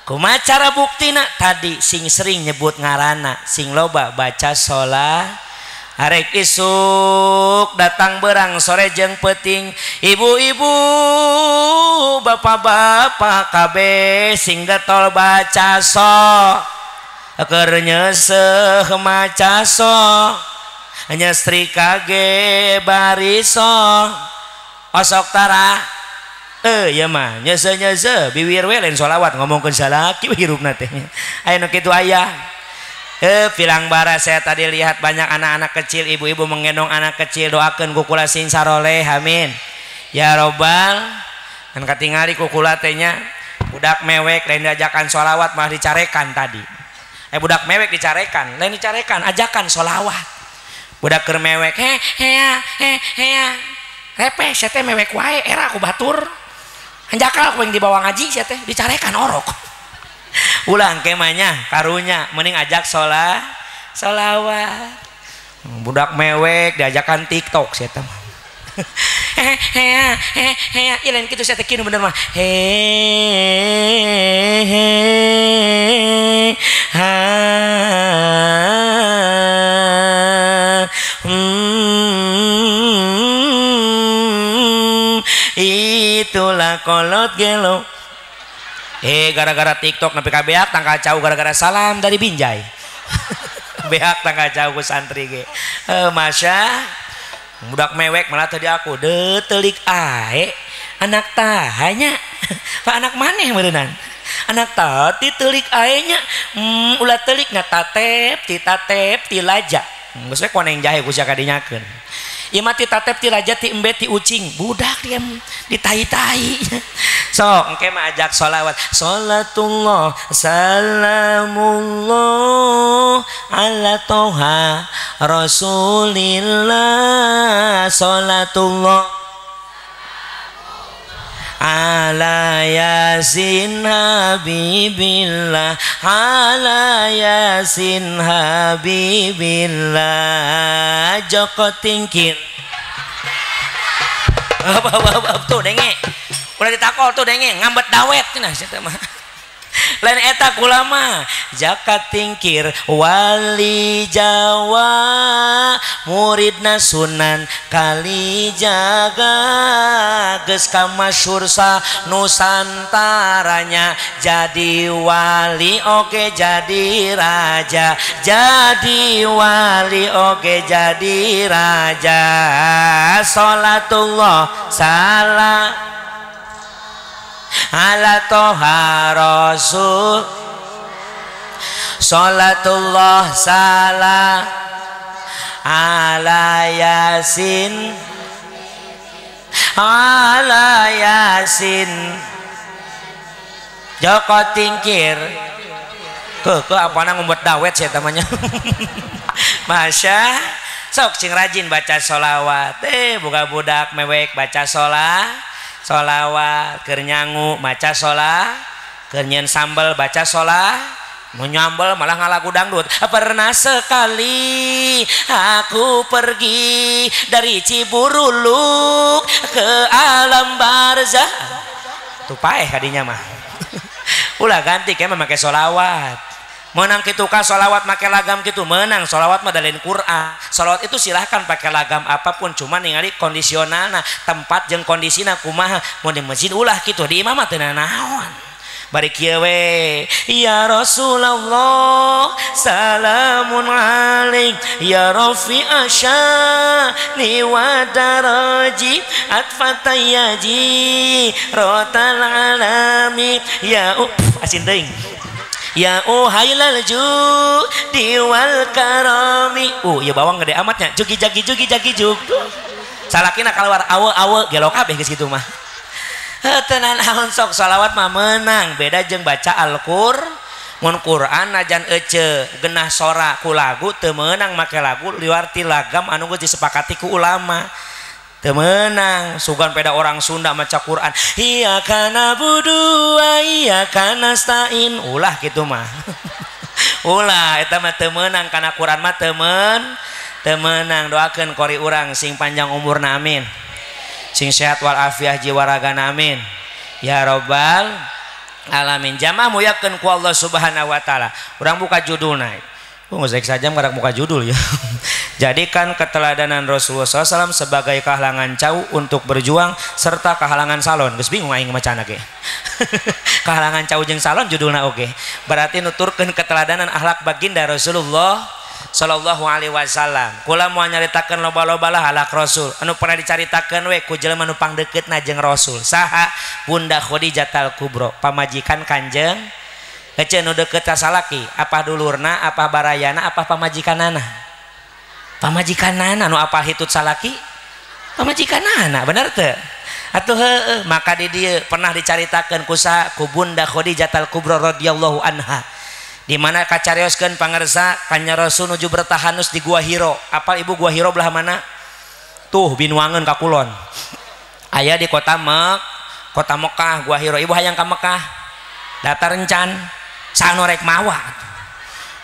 Kumaha cara buktina? Tadi sing sering nyebut ngaranna, sing loba baca sholat. Arek isuk datang berang sore jeung peuting, ibu-ibu bapak-bapak kabeh sing getol baca so, keur nyeuseuh maca so, nyestrika ge bariso, osok tara ieu mah nyeuseuh-nyeuseuh biwir we lain sholawat ngomongkeun salaki hirupna teh. Aya nu kitu aya. Pilang bara saya tadi lihat banyak anak-anak kecil, ibu-ibu menggendong anak kecil, doakeun kukula sing saroleh, amin ya robbal. Kan katingali kukula teh nya budak mewek lain diajakan sholawat malah dicarekan tadi. Budak mewek dicarekan, lain dicarekan, ajakan sholawat. Budak keur mewek he hea he hea repeh sia teh mewek wae era ku batur. Hanjakal ku yang dibawa ngaji sia teh dicarekan orok. Ulang kemanya karunya mending ajak sholawat. Budak mewek diajakan TikTok sia teh. He he he he lain kitu sia teh kieu bener mah. He he ha itulah kolot gelo. Gara-gara TikTok nepi ka beak tangkal cau gara-gara salam dari Binjai. Beak tangkal cau ku santri ge. Masya budak mewek malah tadi aku detelik ae anak tahanya. Pak anak maneh meureunnan. Anak tati telik ae nya. Ulah telik na tatep ti tatep ti laja. Geus we koneng jahe ku sia kadinyakeun. Ieu mah ti tatep ti laja ti embe ti ucing. Budak diam ditai-tai. Sok engke mah ajak sholawat. Salatullah salamullah ala toha rasulillah. Salatullah ala yasin habibillah, ala yasin habibillah. Joko Tingkir. Tuh denge. Ulah ditakol tuh denge, ngambet dawet cenah sia mah. Lain eta kula mah Jaka Tingkir wali Jawa muridna Sunan Kalijaga geus kamasyhur sa nusantaranya jadi wali oge jadi raja, jadi wali oge jadi raja. Salatullah salam ala toha rasul. Salatullah salam ala yasin, ala yasin. Joko Tingkir ke apana ngumpet dawet sih tamanya. Masya sok sing rajin baca sholawat. Buka budak mewek baca sholawat, keur nyangu maca sholah, keur nyeun sambel baca sholah, mau nyambel malah ngalagu dangdut. Pernah sekali aku pergi dari Ciburuluk ke alam barzah. Tuh paeh kadinya mah. Ulah ganti kayak memakai sholawat. Menang kitu ka sholawat make lagam kitu menang. Sholawat mah dalin Quran. Sholawat itu silahkan pakai lagam apapun, cuma ningali kondisionalna, tempat jeung kondisina kumaha. Mun di masjid ulah kitu, di imam mah teu nanaon. Bari kieu we, ya Rasulullah salamun alaik ya rafi asyani wa daraji atfatayaji rotal alami ya asin teuing ya uhailal judi wal karami. Ya bawang gede amatnya jugi jagi jugi jagi jug. Salakina keluar awe awe gelo kabeh geus kitu mah. Tenan naon sok sholawat mah menang beda jeung baca Al-Qur. Mun Quran najan ece genah sora ku lagu teu meunang make lagu liwar ti lagam anu geus disepakati ku ulama. Teu meunang sugan peda orang Sunda maca Quran iya kana budu wa iya kana stain ulah kitu mah. Ulah eta mah teu meunang kana Quran mah teu meunang. Doakeun kori urang sing panjang umurna amin, sing sehat wal afiah jiwa ragana amin ya robbal alamin. Jamaah muyakeun ku Allah Subhanahu wa taala. Urang buka judulna. Geus sajam karak buka judul ya. Jadikan keteladanan Rasulullah SAW sebagai kehalangan cau untuk berjuang serta kehalangan salon. Geus bingung aing macana ge. Kehalangan cau jeung salon judulna oge. Berarti nuturkeun keteladanan akhlak baginda Rasulullah sallallahu alaihi wasallam. Kula moal nyaritakeun loba-loba lah akhlak Rasul. Anu pernah dicaritakeun we ku jelema nu pangdeukeutna jeung Rasul. Saha? Bunda Khadijah Al-Kubra, pamajikan Kanjeng. Ece nu deukeut ka salaki, apa dulurna, apa barayana, apa pamajikanana? Pamajikanana nu apal hitut salaki? Pamajikanana, bener teu? Atuh heueuh, maka di dieu pernah dicaritakeun ku saha? Ku Bunda Khadijah Al-Kubra radhiyallahu anha. Di mana kacarioskeun pangersa Kanjeng Rasul nuju bertahanus di Gua Hiro. Apal ibu Gua Hiro belah mana? Tuh Binuangeun ka kulon. Aya di kota kota Mekah, Gua Hiro. Ibu hayang ka Mekah. Daftar encan. Sano rek mawa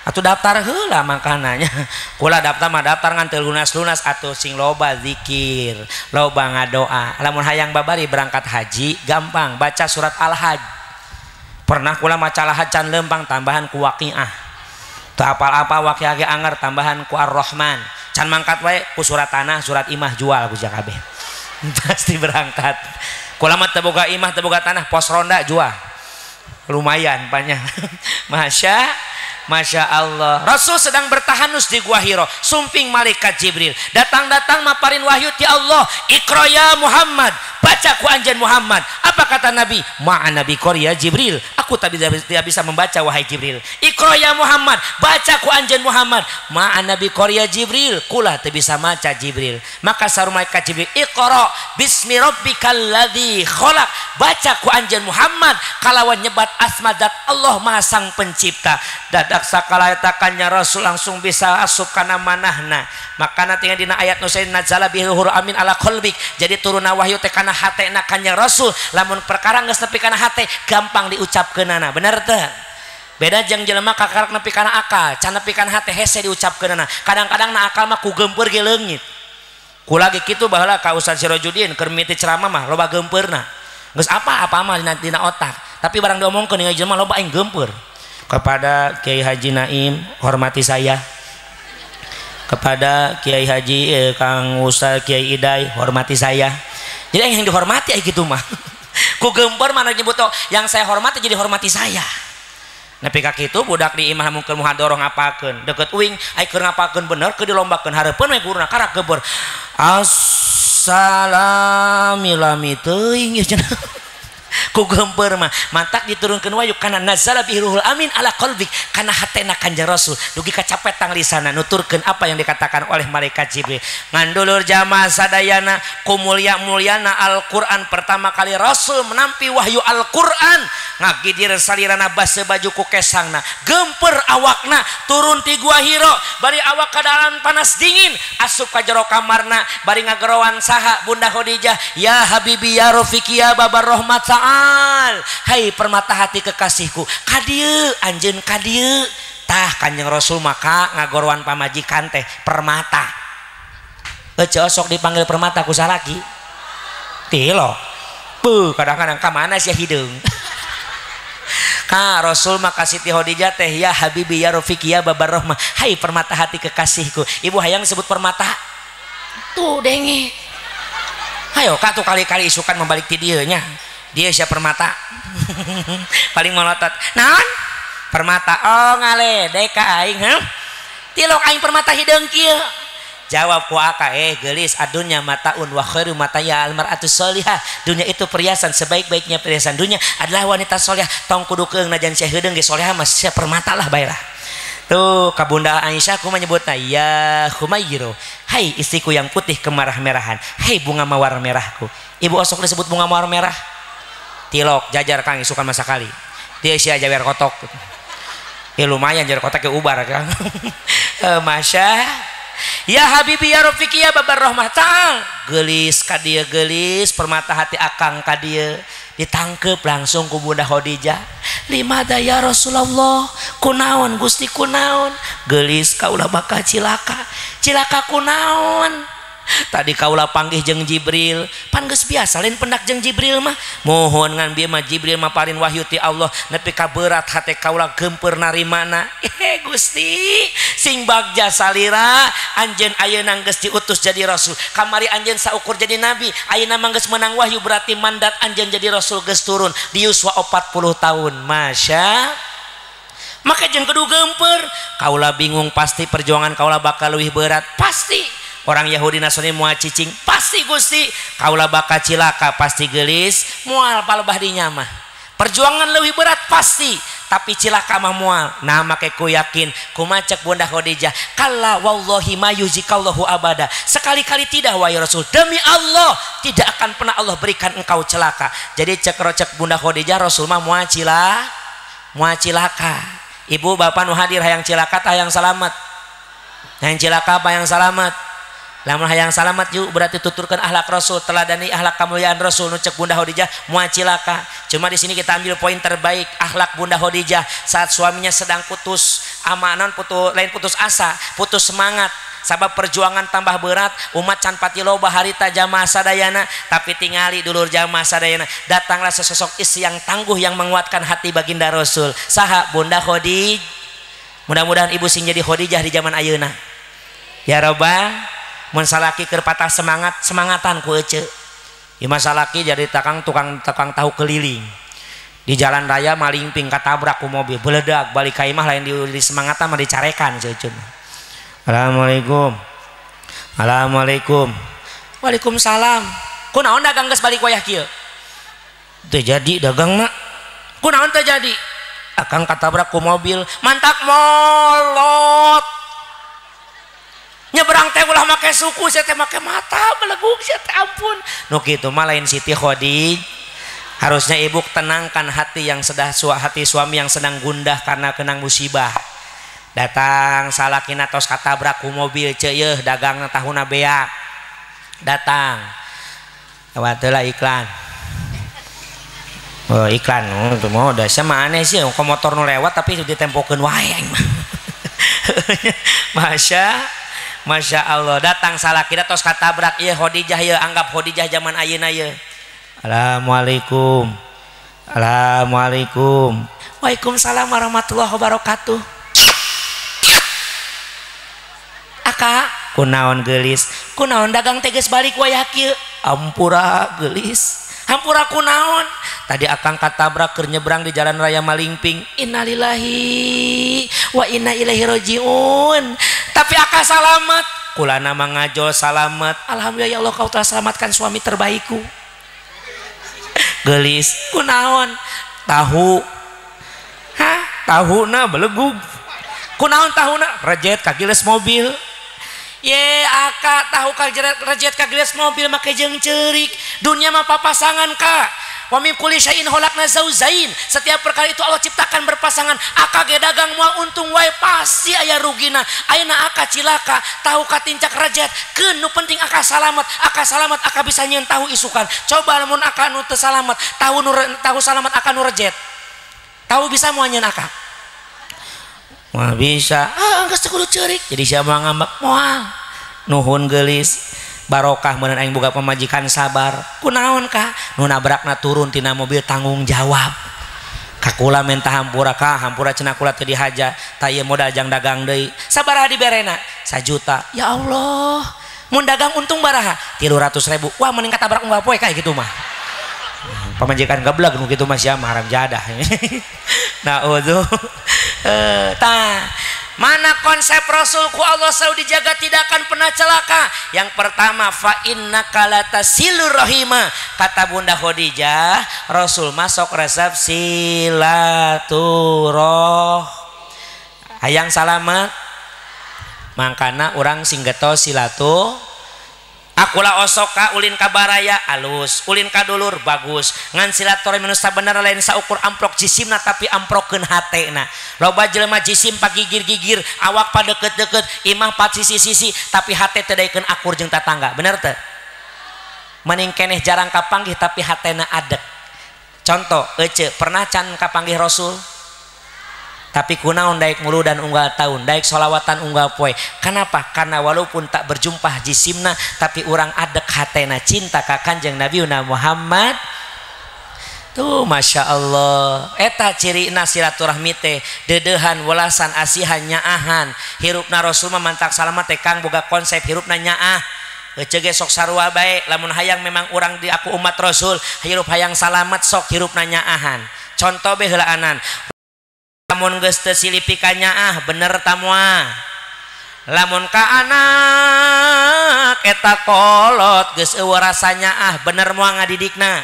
atuh daftar heula makananya. Kula daftar mah daftar ngan teu lunas-lunas atuh sing loba zikir, loba ngadoa. Lamun hayang babari berangkat haji gampang baca surat Al-Hajj. Pernah kula maca Al-Hajj can lempang tambahan ku Waqiah. Teu apal-apa Waqiah ge anger tambahan ku Ar-Rahman. Can mangkat wae ku surat tanah, surat imah jual ku kabeh. Pasti berangkat. Kula mah teu boga imah teu boga tanah pos ronda jua. Lumayan banyak. Masya Allah. Rasul sedang bertahanus di Gua Hiro, sumping malaikat Jibril. Datang-datang maparin wahyu ti Allah, Iqra ya Muhammad, baca ku anjeun Muhammad. Apa kata Nabi? Ma'a Nabi Korea Jibril, aku tak tidak bisa membaca wahai Jibril. Iqra ya Muhammad, baca ku anjeun Muhammad. Ma'a Nabi Korea Jibril, kula teu bisa maca Jibril. Maka saur malaikat Jibril, Iqra bismi rabbikal ladzi khalaq, baca ku anjeun Muhammad kalawan nyebat asma zat Allah Maha Sang Pencipta. Dadak sakala eta kanjeng Rasul langsung bisa asup kana manahna. Makana tinggal dina ayat nu sayyidina nazala bihi ruhul amin ala qalbik, jadi turunna wahyu teh kana hatena kanjeng Rasul. Lamun perkara geus nepi kana hate gampang diucapkeunana, bener teu? Beda jeung jelema kakarak nepi kana akal, can nepi kana hate hese diucapkeunana. Kadang-kadang na akal mah ku geumpeur ge leungit. Kula ge kitu baheula ka Ustaz Sirojudin keur mimiti ceramah mah loba geumpeurna. Geus apa-apa mah dina otak, tapi barang diomongkeun jeung jelema loba aing geumpeur. Kepada Kiai Haji Naim, hormati saya. Kepada Kiai Haji Kang Ustaz Kiai Idai, hormati saya. Jadi yang dihormati gitu mah. Ku gempor mana nyebut yang saya hormati jadi hormati saya. Nepi ka kitu budak di imah mungkin muhadoroh ngapakeun, deket uing ai keur ngapakeun bener keur dilombakeun hareupeun we guruna karak geubeur. Assalami lami teuing ieu cenah. Ku gempeur mah mantak diturunkeun wahyu kana nazala bihi ruhul amin ala qalbik, kana hatena kanjeng Rasul dugi kacapet tang lisana nuturkeun apa yang dikatakan oleh malaikat Jibril. Ngandulur jamaah sadayana ku mulia-muliana Al-Qur'an, pertama kali Rasul menampi wahyu Al-Qur'an ngagidir salirana base baju ku kesangna, gempeur awakna turun ti Gua Hiro bari awak kadalan panas dingin asup ka jero kamarna bari ngagerowan saha Bunda Khadijah, ya habibi ya rafiqi ya babar rahmat sa'al, hai permata hati kekasihku, kadieu anjeun kadieu. Tah kanjeng Rasul maka ngagorowan pamajikan teh permata. Ece osok dipanggil permata ku salaki tilo beuh kadang-kadang ka mana sia hideung. Ka Rasul maka Siti Khadijah teh ya habibi ya rafiqi ya babar rahmah, hai permata hati kekasihku. Ibu hayang disebut permata tuh denge. Hayo ka tuh kali-kali isukan membalik ti dieu nya. Dia siapa permata. Paling melotot naon permata, oh ngaledek ka aing heuh tilok aing permata hideung kieu. Jawab ku aka, gelis adunya mataun wa khairu mataya almar'atu sholihah, dunia itu perhiasan, sebaik-baiknya perhiasan dunia adalah wanita solehah. Tong kudu keung najan sia hideung ge solehah mah sia permata lah bae lah. Tuh ka Bunda Aisyah ku menyebutna ya Humayro, hai istriku yang putih kemarah-merahan, hai bunga mawar merahku. Ibu osok disebut bunga mawar merah. Tilok jajar kang isukan masa kali dia sia jawer kotok ya lumayan jawer kotok ke ubar kang. Masya ya habibi ya rafiqi ya babar rahmah ta'al, gelis ka dieu gelis permata hati akang ka dieu. Ditangkep langsung ku Bunda Khadijah, limada ya Rasulullah, kunaon Gusti kunaon, gelis kaula bakal cilaka, cilaka kunaon. Tadi kaula panggih jeung Jibril, pan geus biasa lain pendak jeung Jibril mah. Mohon ngan bieu mah Jibril maparin wahyu ti Allah nepi ka berat hate kaula gempeur narimana. Gusti sing bagja salira anjeun ayeuna geus diutus jadi rasul, kamari anjeun saukur jadi nabi, ayeuna mah geus menang wahyu berarti mandat anjeun jadi rasul geus turun di yuswa 40 tahun. Masya maka jeung kudu gempeur. Kaula bingung pasti perjuangan kaula bakal leuwih berat pasti. Orang Yahudi Nasrani moal cicing pasti Gusti, kaula bakal cilaka pasti gelis moal palebah dinya mah. Perjuangan lebih berat pasti, tapi cilaka mah moal. Nah make ku yakin kumacek Bunda Khadijah, kalla wallahi ma yuzikallahu abada, sekali-kali tidak wahai Rasul, demi Allah tidak akan pernah Allah berikan engkau celaka. Jadi cek rocek Bunda Khadijah, Rasul mah moal cilaka. Ibu bapak nu hadir hayang cilaka tah hayang salamet, hayang cilaka apa hayang salamet? Lamun hayang salamat yuk berarti tuturkan akhlak Rasul, teladani akhlak kemuliaan Rasul. Nu cek Bunda Khadijah moal cilaka. Cuma di sini kita ambil poin terbaik akhlak Bunda Khadijah saat suaminya sedang putus amanan, putus lain putus asa, putus semangat. Sabab perjuangan tambah berat, umat can pati loba harita jamaah sadayana, tapi tingali dulur jamaah sadayana, datanglah sesosok istri yang tangguh yang menguatkan hati baginda Rasul. Saha Bunda Khadijah. Mudah-mudahan ibu sing jadi Khadijah di zaman ayeuna. Ya Robbal, mun salaki keur patah semangat, semangatan ku ece. Ieu salaki jadi tukang tukang tahu keliling. Di jalan raya malingping katabrak ku mobil, beledak balik ka imah lain di semangatan mah dicarekan ceuceun. Assalamualaikum. Assalamualaikum. Waalaikumsalam. Kunaon dagang geus balik wayah kieu? Teu jadi dagangna. Kunaon teu jadi? Akang katabrak ku mobil, mantak molot. Nyebrang teh ulah make suku, sia teh make mata, belegug sia teh ampun. Nu kitu mah lain Siti Khadijah. Harusnya ibu tenangkan hati yang sedang hati suami yang sedang gundah karena kenang musibah. Datang salakina tos katabrak ku mobil ceuyeih dagangna tahuna beak. Datang. Lewat heula iklan. Oh, iklan oh, mau da sia mah aneh sih ke motor nu lewat tapi ditempokeun wae aing mah. Masya Allah datang salakina tos katabrak ieu Khadijah ieu anggap Khadijah zaman ayeuna ieu. Assalamualaikum. Assalamualaikum. Waalaikumsalam warahmatullahi wabarakatuh. Aka kunaon geulis? Kunaon dagang teh geus balik wayah kieu? Ampura geulis. Hampura kunaon? Tadi akang katabrak keur nyebrang di jalan raya Malingping. Innalillahi wa inna ilaihi rajiun. Tapi aka salamet. Kulana mangajol salamet. Alhamdulillah ya Allah kau telah selamatkan suami terbaikku. Geulis kunaon? Tahu. Hah? Tahuna belegug. Kunaon tahuna? Rejet kagiles mobil. Ye aka tahu kagiles rejet kagiles mobil make jeung ceurik. Dunia mah papasangan ka. Wa min kulli syai'in khalaqna zaujain. Setiap perkara itu Allah ciptakan berpasangan. Aka ge dagang moal untung wae pasti aya rugina. Ayeuna aka cilaka, tahu katincak rejet. Keun nu penting aka salamet, aka salamet aka bisa nyieun tahu isukan. Coba lamun aka nu teu salamet, tahu nu tahu salamet aka nu rejet. Tahu bisa moal nyieun aka? Moal bisa. Ah geus teu kudu ceurik. Jadi sia moal ngambek moal. Nuhun geulis. Barokah meureun aing boga pamajikan sabar. Kunaon ka? Nu nabrakna turun tina mobil tanggung jawab. Ka kula menta hampura ka, hampura cenah kula teu dihaja. Ta ieu modal jang dagang deui. Sabaraha diberena? 1 juta. Ya Allah. Mun dagang untung baraha? 300.000. Wah mending katabrak unggal poe kayak gitu mah. Pamajikan geblek nu kitu mah sia mah haram jadah. Nah, uduh. Tah. Mana konsep Rasulku Allah selalu dijaga tidak akan pernah celaka. Yang pertama fa innaka latasilur rahimah. Kata Bunda Khadijah, Rasul masuk resep silaturah. Hayang salamet. Mangkana urang sing geto silatu. Akula osok ka ulin ka baraya alus, ulin ka dulur bagus. Ngan silaturahmi nu sabenerna lain saukur amplok jisimna tapi amplokeun hatena. Loba jelema jisim pagigir-gigir, awak padeket-deket, imah pat sisi-sisi, tapi hate teu daekeun akur jeung tatangga. Bener teu? Mending keneh jarang kapanggih tapi hatena adek. Contoh, ece pernah can kapanggih Rasul? Tapi kunaon daek muludan unggal tahun, daek solawatan unggal poe. Kenapa? Karena walaupun tak berjumpa jisimna, tapi urang adek hatena cinta ka Kanjeng Nabi Muhammad. Tuh Masya Allah. Eta cirina silaturahmi teh, dedehan, welasan, asihan, nyaahan. Hirupna Rasul mah mantak salamat teh kang boga konsep hirupna nyaah. Ece ge sok sarua bae, lamun hayang memang urang di aku umat Rasul, hirup hayang salamat sok hirupna nyaahan. Contoh be heulaanan. Lamun geus teu silipi ka nyaah bener tamoa. Lamun ka anak eta kolot geus eueuh rasa nyaah bener moal ngadidikna.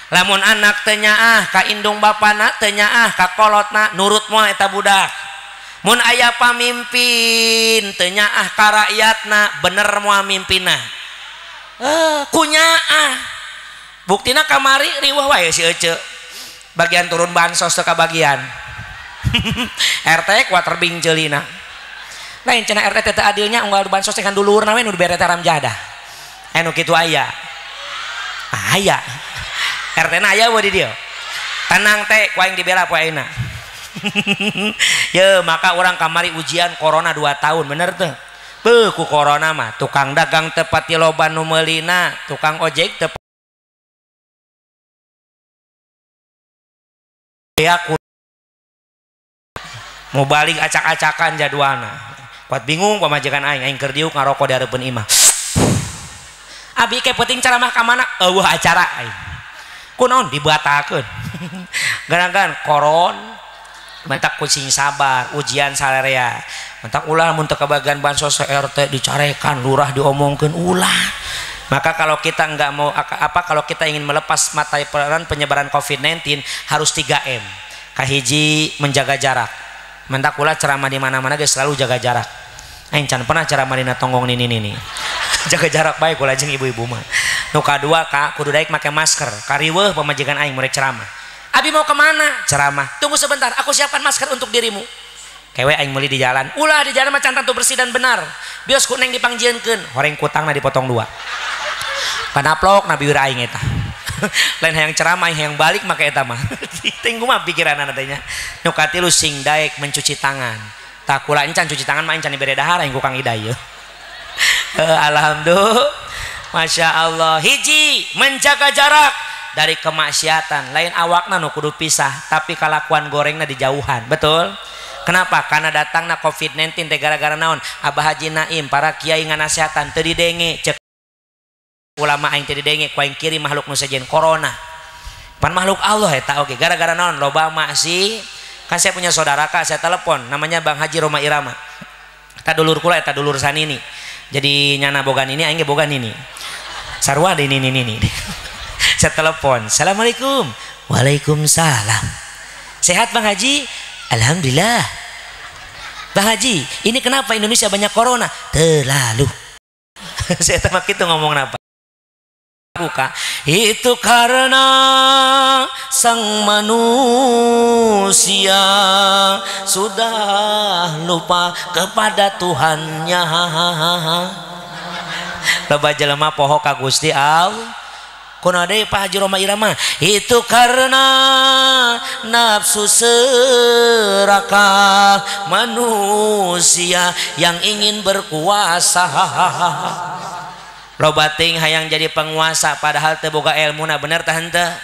Lamun anak teu nyaah ka indung bapana teu nyaah ka kolotna nurut moal eta budak. Mun aya pamimpin teu nyaah ka rakyatna bener moal mimpinna. Ku nyaah. Buktina kamari riweuh wae si Ece. Bagian turun bansos teu kabagian. RT kuat terbing jelina. Lain cenah RT teh adilnya unggal bansos teh kan dulurna we nu dibere teh ramjadah. Nu kitu aya. Aya. RT na aya we di dieu. Tenang teh ku aing dibela poe ayeuna. Ye maka urang kamari ujian corona 2 tahun bener teh. Beuh ku corona mah tukang dagang teu pati loba nu meulina, tukang ojek teu aku mau balik acak-acakan jadwalna. Kuat bingung pamajikan aing, aing keur diuk ngarokok di hareupeun imah. Abi ke penting ceramah ka mana? Eueuh acara aing. Kunaon dibatalkeun. Gara-gara koron mentak kucing sabar ujian salarea. Mentak ulah mun teu kabagian bansos RT dicarekan, lurah diomongkeun ulah. Maka kalau kita enggak mau apa kalau kita ingin melepas mata peran penyebaran COVID-19 harus 3M. Kahiji menjaga jarak. Mentak ulah ceramah di mana-mana ge selalu jaga jarak. Aing can pernah ceramah dina tonggong nini nini. Jaga jarak baik kula jeung ibu-ibu mah. Nu kadua ka kudu daek make masker. Kariweuh pamajikan aing murek ceramah. Abi mau kemana? Ceramah. Tunggu sebentar, aku siapkan masker untuk dirimu. Kewe aing meuli di jalan. Ulah di jalan mah can tantu bersih dan benar. Bios ku neng dipangjieunkeun, horeng kutangna dipotong dua. Kanaplok na biwir aing eta. Lain hayang ceramah hayang balik make eta mah. Ting kumaha pikiranna teh nya. Nu katilu sing daek mencuci tangan. Tah kula encan cuci tangan mah encan dibere dahar aing ku Kang Ida ieu. Alhamdulillah. Masya Allah. Hiji menjaga jarak dari kemaksiatan. Lain awakna nu kudu pisah, tapi kalakuan gorengna dijauhan. Betul? Kenapa? Karena datangna COVID-19 teh gara-gara naon? Abah Haji Naim, para kiai nganasehatan teu didenge, cek ulama aing teu didenge, ku aing kirim makhluk nu sejen corona. Pan makhluk Allah eta oge, gara-gara naon? Loba maksi. Kan saya punya saudara kak, saya telepon, namanya Bang Haji Roma Irama. Eta dulur kula, eta dulur sanini. Jadi nyana bogan ini, aing ge bogan ini. Sarua di ini ini. Saya telepon, assalamualaikum. Waalaikumsalam. Sehat Bang Haji? Alhamdulillah. Bang Haji, ini kenapa Indonesia banyak corona? Terlalu. Saya tamak itu ngomong apa? Buka. Itu karena sang manusia sudah lupa kepada Tuhannya. Loba jelema poho ka Gusti Allah. Kunaon deui Pak Haji Roma Irama? Itu karena nafsu serakah manusia yang ingin berkuasa. Loba ting hayang jadi penguasa padahal teu boga elmuna, bener tah henteu?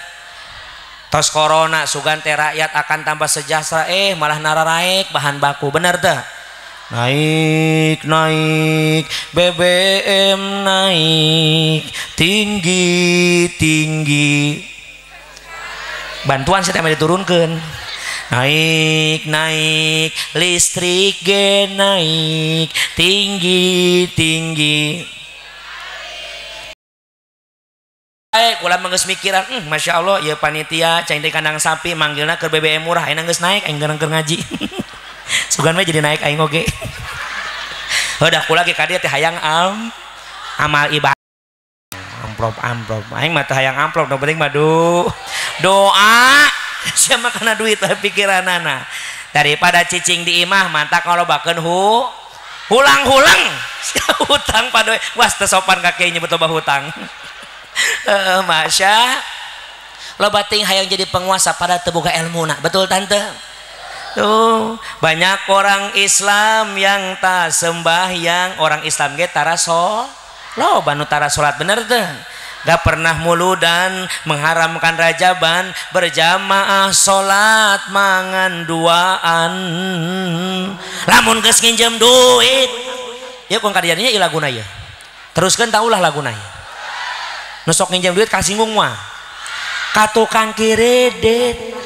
Tos corona sugan teh rakyat akan tambah sejahtera, malah nararaek bahan baku, bener teh? Naik naik BBM naik tinggi tinggi, bantuan saya teh diturunkeun. Naik naik listrik ge naik tinggi tinggi. Kula mah geus mikiran, Masya Allah, ya panitia cai teh kandang sapi manggilna keur BBM murah, ayeuna geus naik aing keur ngaji. Sugan we jadi naik aing oge. Heuh kula ge ka dieu teh hayang amal ibadah. Amplop amplop. Aing mah teh hayang amplop, nu penting mah doa. Sia mah kana duit we pikiranana. Daripada cicing di imah mantak ngalobakeun hulang-hulang. Sia hutang padoe, was teu sopan ka kiai nyebut loba hutang. Masya loba ting hayang jadi penguasa pada teu boga elmuna, betul tante? Tuh banyak orang Islam yang tak sembahyang, orang Islam ge tara loba nu tara salat, bener teu? Gak pernah muludan, mengharamkan rajaban, berjamaah salat mangan duaan. Lamun geus nginjem duit, ya kong kadiannya ieu laguna ieu. Teruskeun taulah laguna ieu. Nu sok nginjem duit kasinggung mah ka tukang kredit.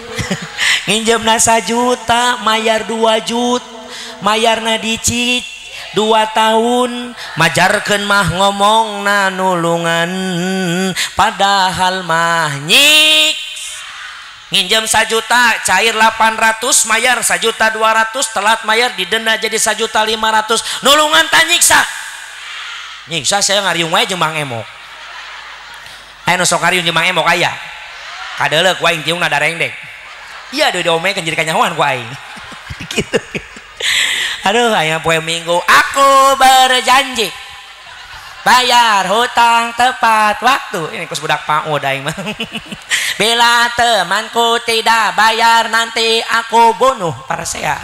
Nginjemna 1 juta mayar 2 juta, mayarna dicicil 2 tahun, majarkeun mah ngomongna nulungan padahal mah nyik. Nginjem 1 juta cair 800, mayar 1.200.000, telat mayar didenda jadi 1.500.000, nulungan ta nyiksa. Nyiksa saya ngariung wae jeung Mang Emok. Aya nu sok ngariung jeung Mang Emok aya. Kadeuleuk ku aing tiungna darengdek. Iya deui diomekeun jadi kanyahoan ku aing. Gitu. Aduh, aya poe Minggu aku berjanji bayar hutang tepat waktu. Ini kos budak PAUD aing mah. Bila temanku tidak bayar nanti aku bunuh para saya.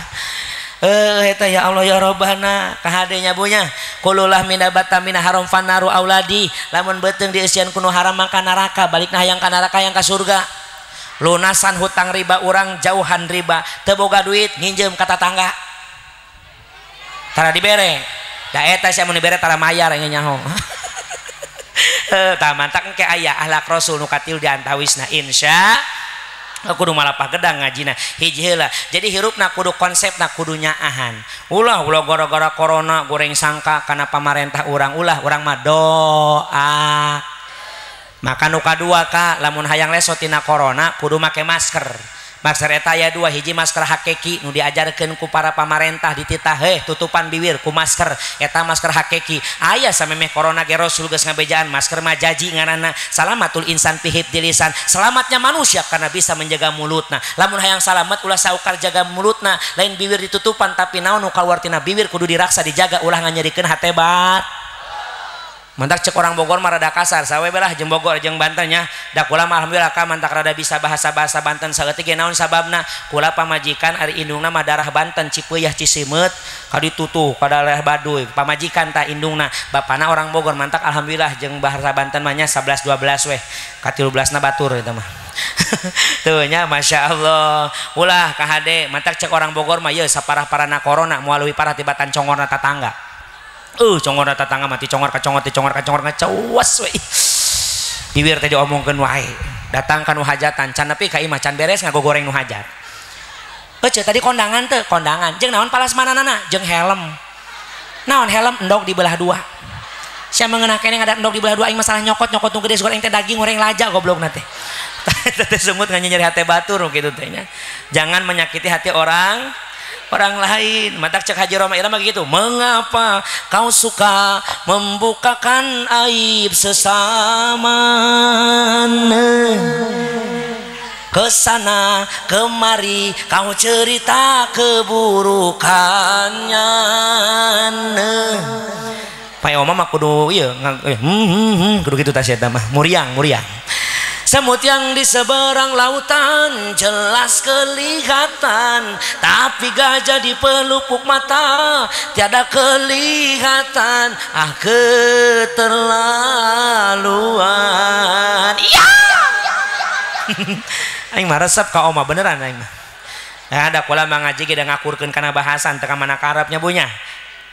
Eta ya Allah ya Robbana kahadenya bunya kululah minabata mina haram fanaru auladi, lamun beuteung dieusian kuno haram maka neraka, balikna hayang ka neraka hayang ka surga. Lunasan hutang riba urang jauhan riba, teu boga duit nginjem ka tatangga tara dibere, da eta sia mun dibere tara mayar aing nyaho. Tah mantak engke aya akhlak Rasul nu katilu di antawisna insya kudu malapah gedang ngajina hiji heula. Jadi hirupna kudu konsepna kudu nyaahan. Ulah ulah gara-gara corona goreng sangka kana pamarentah urang, ulah urang mah doa. Maka nu kadua ka lamun hayang leso tina corona kudu make masker. Masker eta aya dua, hiji masker hakiki nu diajarkeun ku para pamarentah dititah heh tutupan bibir ku masker eta masker hakiki. Aya samemeh corona ge Rasul geus ngabejaan masker mah jaji ngaranna salamatul insan fi hifdzil lisan, selamatnya manusia karena bisa menjaga mulutna. Lamun hayang salamet ulah saukar jaga mulutna, lain bibir ditutupan tapi naon nu kaluar tina bibir kudu diraksa dijaga ulah nganyerikeun hate bat. Mantak cek orang Bogor mah rada kasar, sawe belah jeung Bogor jeung Banten nya. Da kula mah alhamdulillah ka mantak rada bisa bahasa-bahasa Banten saeutik ge naon sababna. Kula pamajikan ari indungna mah darah Banten Cipeuah Cisimeut ka ditutuh ka daerah Baduy. Pamajikan ta indungna, bapana orang Bogor mantak alhamdulillah jeung bahasa Banten mah nya 11 12 weh. Ka 13 na batur eta mah. Tuh nya masyaallah. Ulah ka hade mantak cek orang Bogor mah ieu saparah-parana corona moal leuwih parah tibatan congorna tatangga. Congor tetangga mati congor kacongor ti congor kacongor ngacawas we. Bibir teh diomongkeun wae. Datang ka nu hajatan can nepi ka imah can beres ngagogoreng nu hajat. Eueuh tadi kondangan teu? Kondangan. Jeung naon palasmananana? Jeung helm. Naon helm endog dibelah dua. Sia mengenah keneh ada endog dibelah dua aing masalah nyokot-nyokot nu gede goreng teh daging goreng laja goblokna teh. Teh semut nganyeri hate batur kitu teh nya. Jangan menyakiti hati orang lain. Matak cek Haji Roma Irama gitu. Mengapa kau suka membukakan aib sesama? Kesana kemari kau cerita keburukannya. Pak Oma mah kudu ieu kudu kitu tah eta mah muriang muriang. Semut yang di seberang lautan jelas kelihatan, tapi gajah di pelupuk mata tiada kelihatan. Ah keterlaluan. Iya. Aing mah resep ka oma beneran aing mah. Nah, ada kula mah ngaji ge da ngakurkeun kana bahasan teu ka mana karepnya bunya.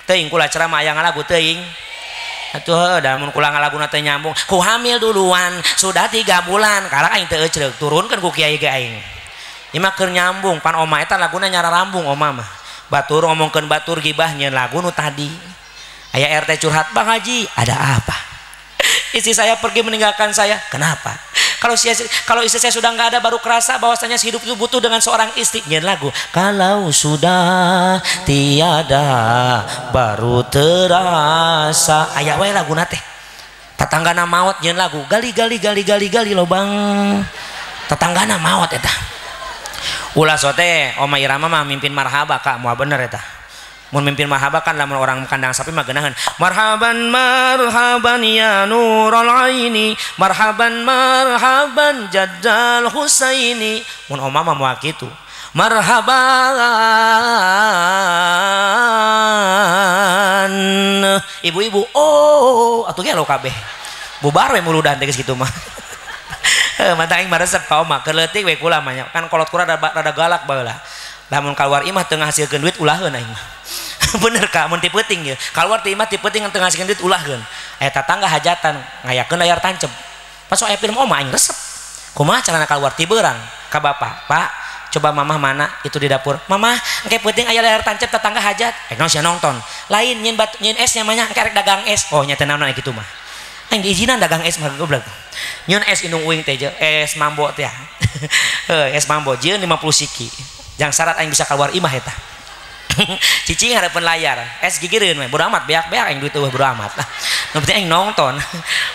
Teuing kula ceramah aya ngalagu teuing. Atuh da mun kula ngalaguna teh nyambung ku hamil duluan sudah 3 bulan kalah aing teu ecreuk turunkeun ku kiai ge aing. Ieu mah keur nyambung pan oma eta laguna nyara rambung oma mah. Batur ngomongkeun batur gibah nyeun lagu nu tadi. Aya RT curhat, "Bang Haji, ada apa?" Istri saya pergi meninggalkan saya. Kenapa? Kalau istri saya sudah nggak ada baru kerasa bahwasanya hidup itu butuh dengan seorang istri. Nyen lagu kalau sudah tiada baru terasa. Aya wae laguna teh. Tatanggana maot nyen lagu gali gali gali gali gali lobang. Tatanggana maot eta. Ulah sote Oma Irama mah mimpin marhaba kak moal bener eta. Mun mimpin marhaba kan lamun orang kandang sapi mah geunaheun. Marhaban marhaban ya nurul aini, marhaban marhaban jaddal husaini. Mun oma mah moal kitu. Marhaban ibu-ibu oh atuh gelo kabeh. Bubar we muludan teh geus kitu mah. Mantap aing mah resep ka oma keur leutik we kula mah nya. Kan kolot kula rada galak baheula. Lamun kaluar imah teu ngahasilkeun duit ulahkeun aing mah. Bener kak, mun ti peuting ye. Kaluar ti imah ti peuting teu ngahasilkeun duit ulahkeun. Aya tatangga hajatan ngayakeun layar tancep. Pas aya film oma aing resep. Kumaha carana kaluar ti beurang ka bapak, "Pak, coba mamah mana itu di dapur." "Mamah, engke peuting aya layar tancep tetangga hajat." Eh naon sia nonton. Lain nyin batu nyin es nya mah nya engke rek dagang es. Oh nya teh naon kitu mah. Aing diizinan dagang es mah goblok. Nyun es indung uing teh es mambo teh. Heuh, es mambo jieun 50 siki. Jang syarat aing bisa keluar imah eta. Cicing harapan layar, es gigireun we, bodo amat beak-beak aing duit eueuh bodo amat. Nu penting aing nonton.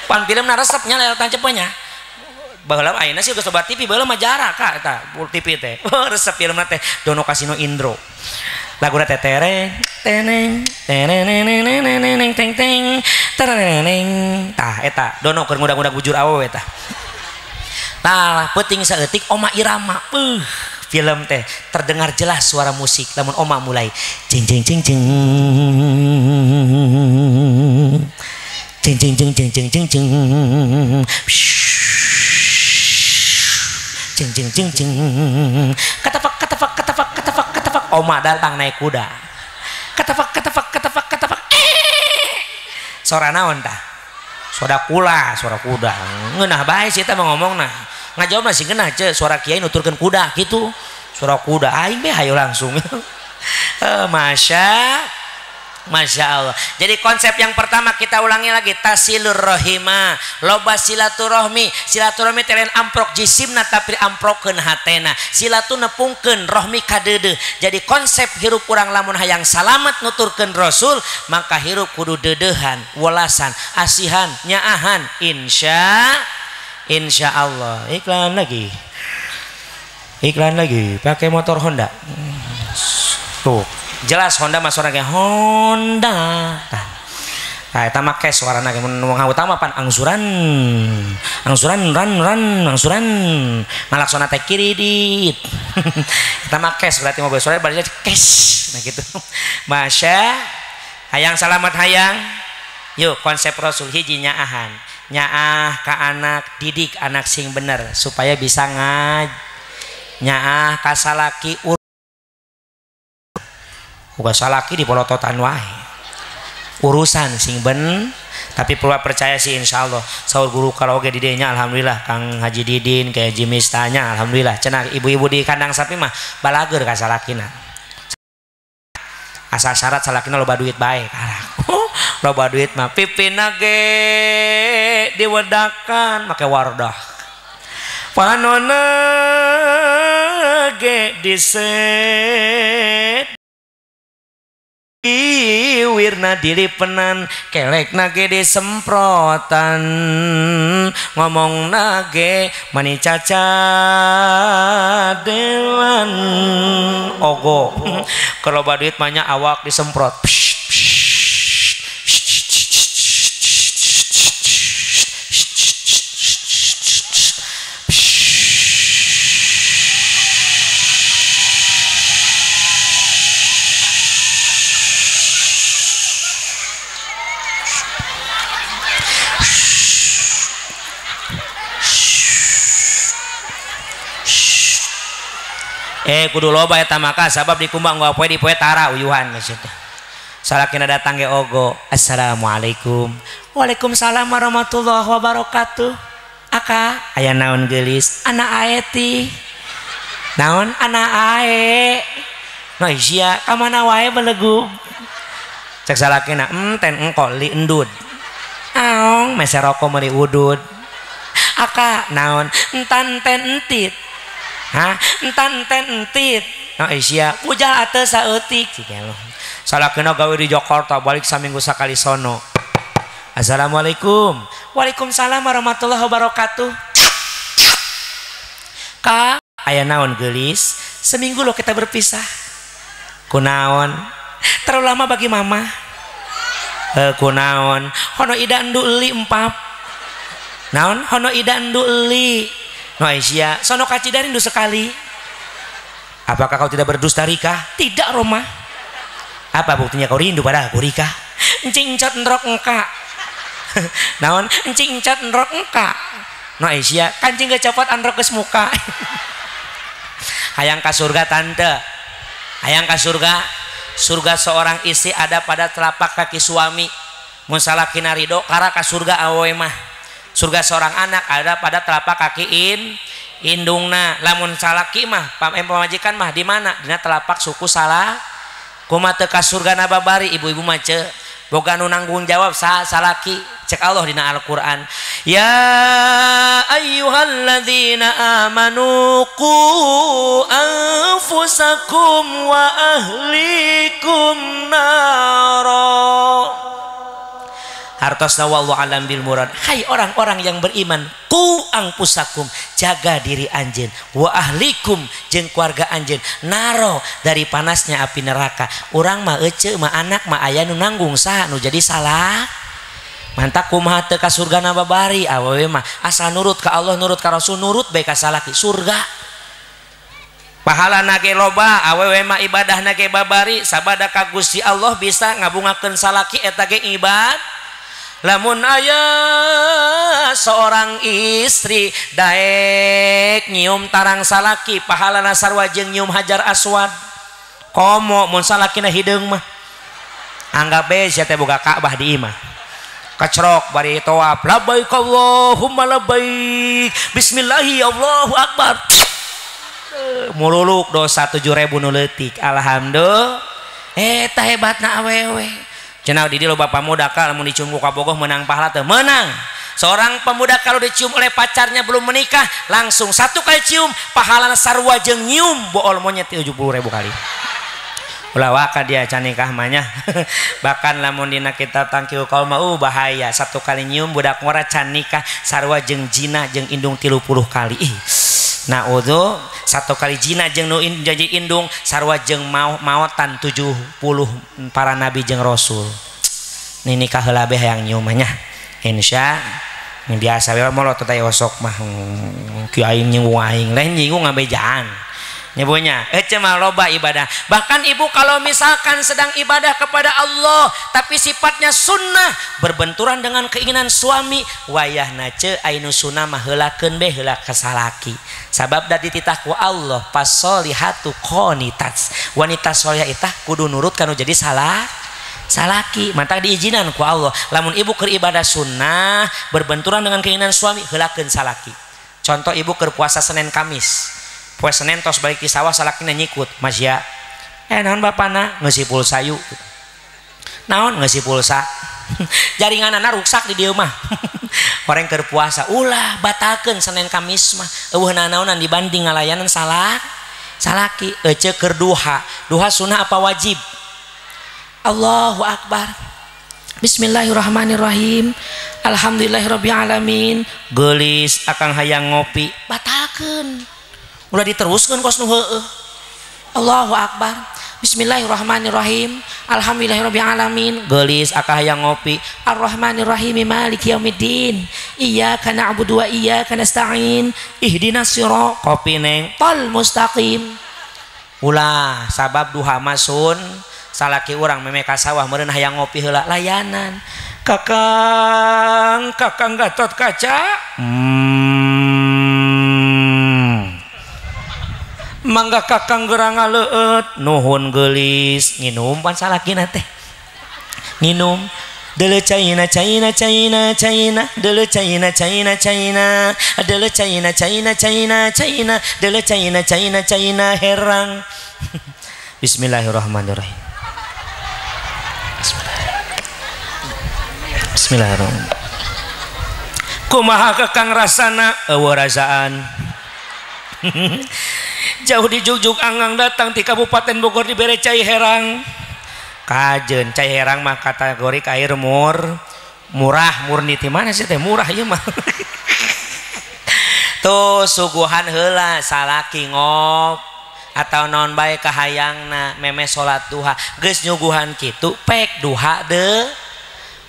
Pan filmna resep nya layar tancep nya. Baheula ayeuna sih geus loba TV, baheula mah jarak ka eta TV teh. Resep filmna teh Dono Kasino Indro. Laguna teh tereng teneng teneneneneneneng teng teng tereneneng. Tah eta Dono keur ngudag-ngudag bujur awewe tah. Tah peuting saeutik Oma Irama. Film teh terdengar jelas suara musik lamun oma mulai jeng jeng jeng jeng jeng jeng jeng jeng jeng jeng jeng jeng jeng jeng jeng katapak katapak katapak katapak katapak oma datang naik kuda katapak katapak katapak katapak sora naon tah Suara kula, suara kuda. Ngeunah bae sih eta mah ngomongna. Ngajawabna sih ngeunah ce, suara kiai nuturkeun kuda gitu. Suara kuda aing be hayo langsung. Masya Allah. Jadi konsep yang pertama kita ulangi lagi, tasilur rohima, loba silaturahmi. Silaturahmi teh lain amprok jisimna tapi amprokeun hatena. Silatu nepungkeun rohmi kadeudeuh. Jadi konsep hirup urang lamun hayang salamet nuturkeun Rasul, maka hirup kudu deudeuhan, welasan, asihan, nyaahan, insya Allah. Iklan lagi. Iklan lagi pakai motor Honda. Tuh. Jelas Honda mah suara kayak Honda. Nah, eta mah cash suarana mun utama pan angsuran. Angsuran ran ran angsuran. Ngalaksana teh kiridit. Eta mah cash berarti mobil suara berarti cash. Nah gitu. Masya hayang salamat hayang. Yuk konsep Rasul hiji nyaahan. Nyaah ka anak, didik anak sing bener supaya bisa ngaj. Nyaah ka salaki uga salaki di polototan wae urusan sing ben tapi perlu percaya sih insyaallah saur guru karaoke di dieu nya alhamdulillah Kang Haji Didin kayak Haji Mistanya alhamdulillah cenah ibu-ibu di kandang sapi mah balager ka salakina asal syarat salakina loba duit bae karak loba duit mah pipina ge diwedakan make wardah panona ge diset wirna dilipenan kelek nage disemprotan ngomong nage mani cacadelan ogo kalau duit banyak awak disemprot. Kudu loba eta maka sabab dikumbang gua poe di poe tara uyuhan maksudnya. Salakina datang ge ogo. Assalamualaikum. Waalaikumsalam warahmatullahi wabarakatuh. Aka aya naon geulis? Anak ae ti. Naon anak ae? No sia ka mana wae belegug. Cek salakina enten engko li endud. Aong mese roko meuli udud. Aka naon entan ten entit. Hah, entan ten entit. No sia pujal ateu saeutik cik lo. Salakina gawe di Jakarta balik saminggu sakali sono. Assalamualaikum. Waalaikumsalam warahmatullahi wabarakatuh. Ka aya naon geulis? Seminggu lo kita berpisah. Kunaon? Terlalu lama bagi mama. Kunaon? Hono ida endu eli empap. Naon? Hono ida endu eli. No Aisyah, sono kacida rindu sekali. Apakah kau tidak berdusta Rika? Tidak Roma. Apa buktinya kau rindu pada aku Rika? Encing encot endrok engka. Naon? Encing encot endrok engka. No Aisyah, kancing gak copot androk geus muka. Hayang ka surga tante. Hayang ka surga. Surga seorang istri ada pada telapak kaki suami. Mun salakina ridho kara ka surga awewe mah. Surga seorang anak ada pada telapak kaki indungna. Lamun salaki mah pamajikan mah di mana? Dina telapak suku salah. Kumaha teu ka surgana babari ibu-ibu mah ce boga nu nanggung jawab salaki. Cek Allah dina Al-Qur'an. Ya ayyuhalladzina amanu qu anfusakum wa ahlikum nara. Hartosna wallahu alam bil murad. Hai orang-orang yang beriman, qu anfusakum, jaga diri anjeun, wa ahlikum jeung keluarga anjeun, naro dari panasnya api neraka. Urang mah ece mah anak mah aya nu nanggung saha nu jadi salah. Mantak kumaha teu ka surgana babari awewe mah asal nurut ka Allah, nurut ka Rasul, nurut bae ka salaki surga. Pahala nage loba awewe mah ibadah nage babari sabada ka Gusti Allah bisa ngabungakeun salaki eta ge ibad. Lamun aya seorang istri daek nyium tarang salaki pahalana sarua jeung nyium hajar aswad. Komo mun salakina hideung mah anggap bae sia teh boga Ka'bah di imah. Kacrok bari tawaf labbaik Allahumma labbaik bismillahi Allahu akbar. Mululuk dosa 7.000 nu leutik. Alhamdulillah. Eta hebatna awewe. Cenah di dieu loba pamuda ka lamun dicium ku kabogoh meunang pahala teu? Meunang. Seorang pemuda kalau dicium oleh pacarnya belum menikah langsung satu kali cium pahalana sarua jeung nyium bool monyet 70.000 kali. Ulah waka dia can nikah mah nya. Bahkan lamun dina kitab Tangkil Qaum bahaya satu kali nyium budak ngora can nikah sarua jeung zina jeung indung 30 kali. Ih. Naudzu satu kali zina jeung nu jadi indung sarua jeung maotan 70 para nabi jeung rasul. Ini nikah heula beh hayang nyium mah nya. Insya ini biasa we molot teh osok mah ki aing nyinggung aing lain nyinggung ngabejaan. Nyebunya ece mah loba ibadah. Bahkan ibu kalau misalkan sedang ibadah kepada Allah tapi sifatnya sunnah berbenturan dengan keinginan suami wayahna ce ainu sunnah mah heulakeun be heula ka salaki. Sabab da dititah ku Allah fasolihatu qanitat. Wanita solehah itah kudu nurut kanu jadi salah salaki. Mantap diizinan ku Allah lamun ibu keur ibadah sunnah berbenturan dengan keinginan suami heulakeun salaki. Contoh ibu keur puasa Senin Kamis. Poe Senin tos balik di sawah salakina nyikut mas ya naon bapana ngeusi pulsa yuk naon ngeusi pulsa jaringanana ruksak di dieu mah orang keur puasa ulah batalkeun Senin Kamis mah eueuh nanaonan dibanding ngalayanan salah salaki ece keur duha duha sunnah apa wajib. Allahu akbar. Bismillahirrahmanirrahim. Alhamdulillahirabbil alamin. Geulis akang hayang ngopi batalkeun. Ulah diteruskeun kos nu heueuh. Allahu akbar. Bismillahirrahmanirrahim. Alhamdulillahirabbil alamin. Geulis akah hayang ngopi. Arrahmanirrahim maliki yaumiddin. Iyyaka na'budu wa iyyaka nasta'in. Ihdinas siratal kopi neng tol mustaqim. Ulah sabab duha mah sun salaki urang meme ka sawah meureun hayang ngopi heula layanan. Kakang, kakang Gatot Kaca. Mangga kakang gerang ngaleueut nuhun geulis nginum pan salakina teh nginum deuleu caina caina caina caina deuleu caina caina caina deuleu caina caina caina caina deuleu caina caina caina herang. Bismillahirrahmanirrahim. Bismillahirrahmanirrahim. Kumaha kakang rasana eueuh rasaan. Jauh di Jugjug anggang datang di Kabupaten Bogor dibere cai herang. Kajeun cai herang mah kategori air murah murni ti mana sih teh murah ieu mah. Tuh suguhan heula salaki ngop atau naon bae kahayangna meme salat duha geus nyuguhan kitu pek duha deui.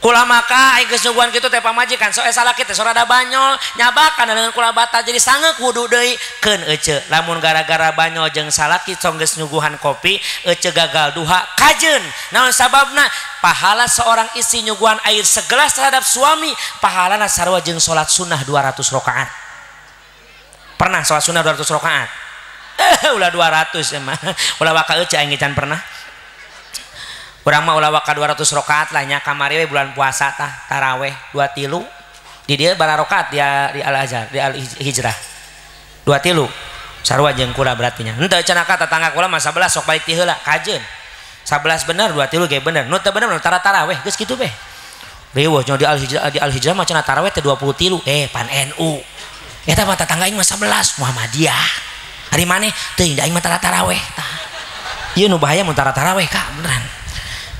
Kula maka geus nyuguhan kitu teh pamajikan so salaki teh sorada banyol nyabakan dengan kula batal jadi sangeuk wudu deui keun ece lamun gara-gara banyol jeung salaki tong geus nyuguhan kopi ece gagal duha kajeun naon sababna pahala seorang istri nyuguhan air segelas terhadap suami pahalana sarua jeung salat sunnah 200 rakaat. Pernah salat sunnah 200 rakaat? Ulah 200 emang ulah waka ece aing can pernah. Urang mah ulah waka 200 rakaat lah nya kamari we bulan puasa tah taraweh 2 tilu di dieu bara rakaat di Al Azhar di Al Hijrah 2 tilu sarua jeung kula berarti nya henteu cenah ka tetangga kula mah 11 sok balik ti heula kajeun 11 bener 2 tilu ge bener nu teu bener nu tara taraweh geus kitu beh riweuh nya di Al Hijrah mah cenah taraweh teh 20 tilu pan NU eta mah tetangga aing mah 11 Muhammadiyah ari maneh teuing da aing mah tara taraweh tah ieu nu bahaya mun tara taraweh ka beneran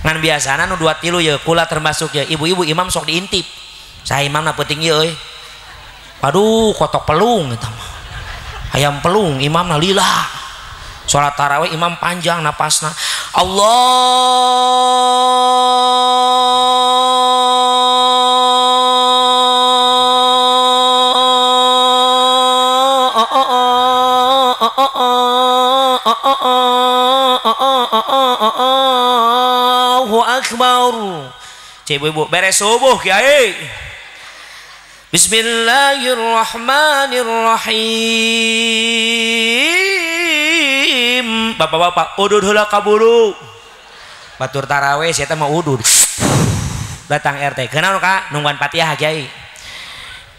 ngan biasana nu 2 tilu ya kula termasuk ya ibu-ibu imam sok diintip saya imamna penting ieu euy aduh kotok pelung eta mah ayam pelung imamna lila salat tarawih imam panjang napasna Allah Allahu akbar. Cik ibu-ibu beres subuh kiai. Bismillahirrahmanirrahim. Bapak-bapak udud heula kaburu. Batur tarawih sia teh mah udud. Datang RT. Kenaon Kak? Nungguan Fatihah Kiai.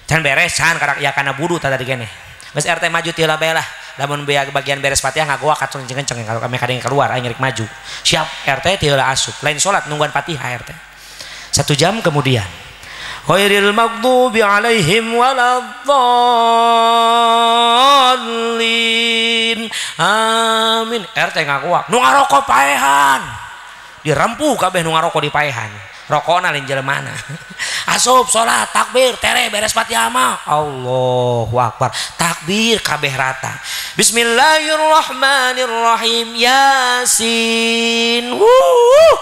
Can beres can karak ya kana budu tadi keneh. Geus RT maju ti heula bae lah. Lamun bagian beres Fatihah ngagoak kacung kenceng kalau kami kadang keluar aing rek maju. Siap RT ti heula asup. Lain salat nungguan Fatihah RT. 1 jam kemudian. Ghairil maghdubi alaihim waladdallin. Amin. RT ngakuak. Nu ngarokok paehan. Dirempuh kabeh nu ngarokok di paehan. Rokona lain jelemana. Asup salat takbir tere beres Fatihah mah. Allahu akbar. Takbir kabeh rata. Bismillahirrahmanirrahim. Yasin. Wuh.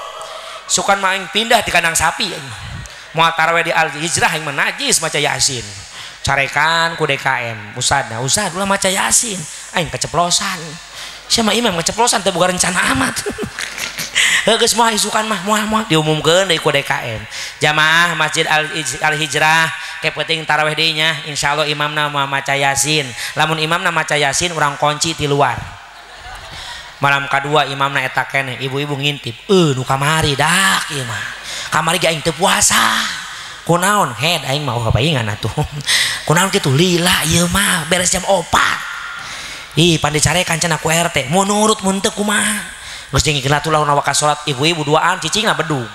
Sukan mah aing pindah di kandang sapi aing. Moal tarawih di Al Hijrah aing mah najis maca Yasin. Carekan ku DKM, ustadna, ustad ulah maca Yasin. Aing keceplosan. Sia mah imam keceplosan teu boga rencana amat. Heuh geus moal isukan mah moal diumumkeun deui ku DKM. Jamaah Masjid Al Hijrah ke penting tarawih deui nya, insyaallah imamna moal maca Yasin. Lamun imamna maca Yasin urang kunci ti luar. Malam kadua imamna eta keneh, ibu-ibu ngintip, nu kamari dak ieu mah. Kamari ge aing teu puasa. Kunaon head aing mah paingan atuh. Kunaon kitu lila ieu mah beres jam 4. Ih pan dicarekan cenah ku RT, mun nurut mun teu kumaha. Geus jeung atuh lamun waka salat ibu-ibu duaan cicingna bedug.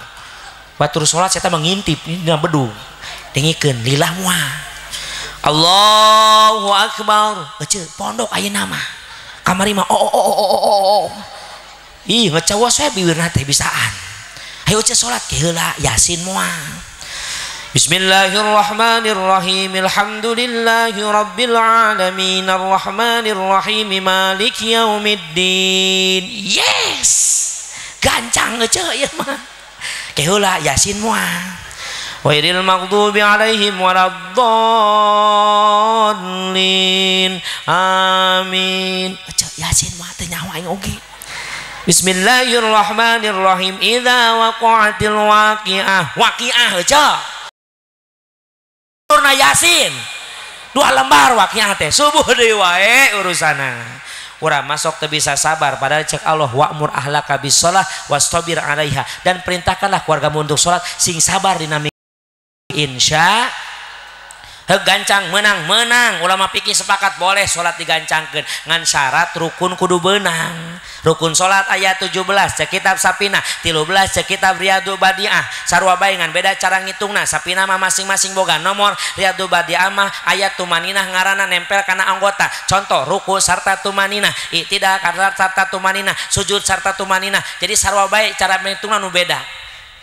Batur salat saya mah ngintip dina bedug. Dengikeun lila moal. Allahu akbar. Ece pondok ayeuna mah. Kamari mah oh oh oh oh oh. Ih ngecawas we bibirna teh bisaan. Ayo ce salat ke heula Yasin moal. Bismillahirrahmanirrahim. Alhamdulillahi rabbil alamin arrahmanirrahim maliki yaumiddin. Yes. Gancang ece ieu mah. Ke heula Yasin moal. Ghairil maghdubi alaihim waladdallin. Amin. Ece Yasin mah teu nyaho aing oge. Bismillahirrahmanirrahim. Idza waqa'atil waqi'ah. Waqi'ah ece. Urna Yasin. 2 lembar waqi'ah teh. Subuh deui wae urusanna. Urang masuk teu bisa sabar padahal cek Allah wa'mur ahlaka bis-shalah wastabir 'alaiha, dan perintahkanlah keluargamu untuk salat sing sabar dinamik. Insya Heuh gancang menang ulama fikih sepakat boleh salat digancangkeun ngan syarat rukun kudu beunang. Rukun salat ayat 17 cek kitab Sapina, 13 cek kitab Riyadul Badiah. Sarua bae ngan beda cara ngitungna. Sapina mah masing-masing boga nomor, Riyadul Badiah mah ayat tumaninah ngaranna nempel kana anggota. Contoh ruku sarta tumaninah, i'tidal sarta tumaninah, sujud sarta tumaninah. Jadi sarua bae cara ngitungna nu beda.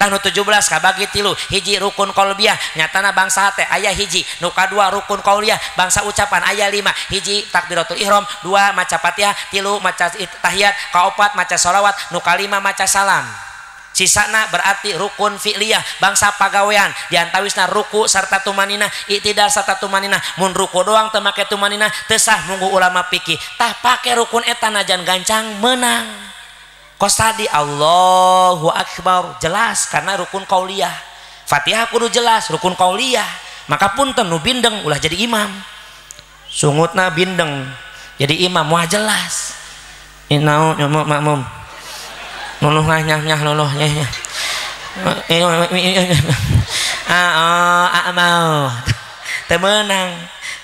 Nu 17 kabagi 3, hiji rukun qalbiyah nyatana bangsa hate aya hiji, nu kadua rukun qauliyah bangsa ucapan aya 5, hiji takbiratul ihram, 2 maca Fatihah, 3 maca tahiyat, kaopat maca sholawat, nu kalima maca salam. Sisana berarti rukun fi'liyah bangsa pagawean, diantawisna ruku sarta tumaninah, i'tidal sarta tumaninah. Mun ruku doang teu make tumaninah teu sah munggu ulama fikih. Tah pake rukun eta najan gancang menang. Kos tadi Allahu Akbar jelas karena rukun qauliyah. Fatihah kudu jelas rukun qauliyah. Maka punten nu bindeng ulah jadi imam. Sungutna bindeng jadi imam wah jelas. Inau nyomok makmum. Nuluh nyah nyah nuluh nyah nyah. Ah mau. Teu meunang.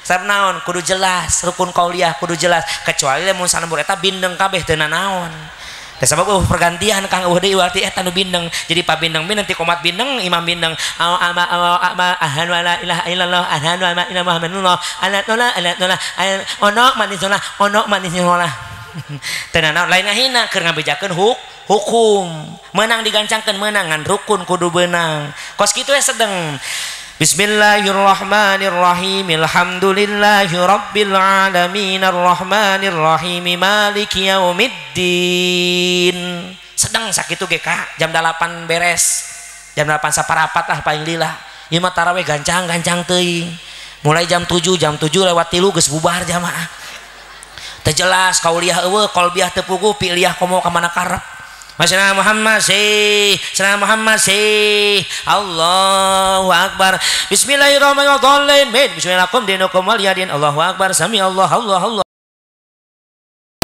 Sabab naon kudu jelas rukun qauliyah kudu jelas kecuali lamun salembur eta bindeng kabeh teu nanaon. Teh sabab pergantian kang eueuh deui berarti eta nu bindeng. Jadi pa bindeng bindeng ti komat bindeng imam bindeng. Au ama ama ahadu la ilaha illallah ahadu la ilaha Muhammadullah ala tola ala tola ono manis tola ono manis tola. Teu nanaon lain ngahina keur ngabejakeun hukum. Meunang digancangkeun meunang ngan rukun kudu beunang. Kos kitu we sedeng. Bismillahirrahmanirrahim. Alhamdulillahi rabbil alamin arrahmanirrahim maliki yaumiddin. Sedang sakitu ge Kak, jam 8 beres. Jam 8 saparapat lah paling lila. Ieu mah tarawih gancang-gancang teuing. Mulai jam 7, jam 7 lewat 3 geus bubar jamaah. Teu jelas kauliah eueuh, qalbiah teu puguh, fi'liah komo ka mana karep. Masyaallah Muhammad sih, Salam Muhammad sih. Allahu Akbar. Bismillahirrahmanirrahim. Bismillahirrahmanirrahim. Dinukum waliyadin. Allahu Akbar. Sami Allah Allah Allah.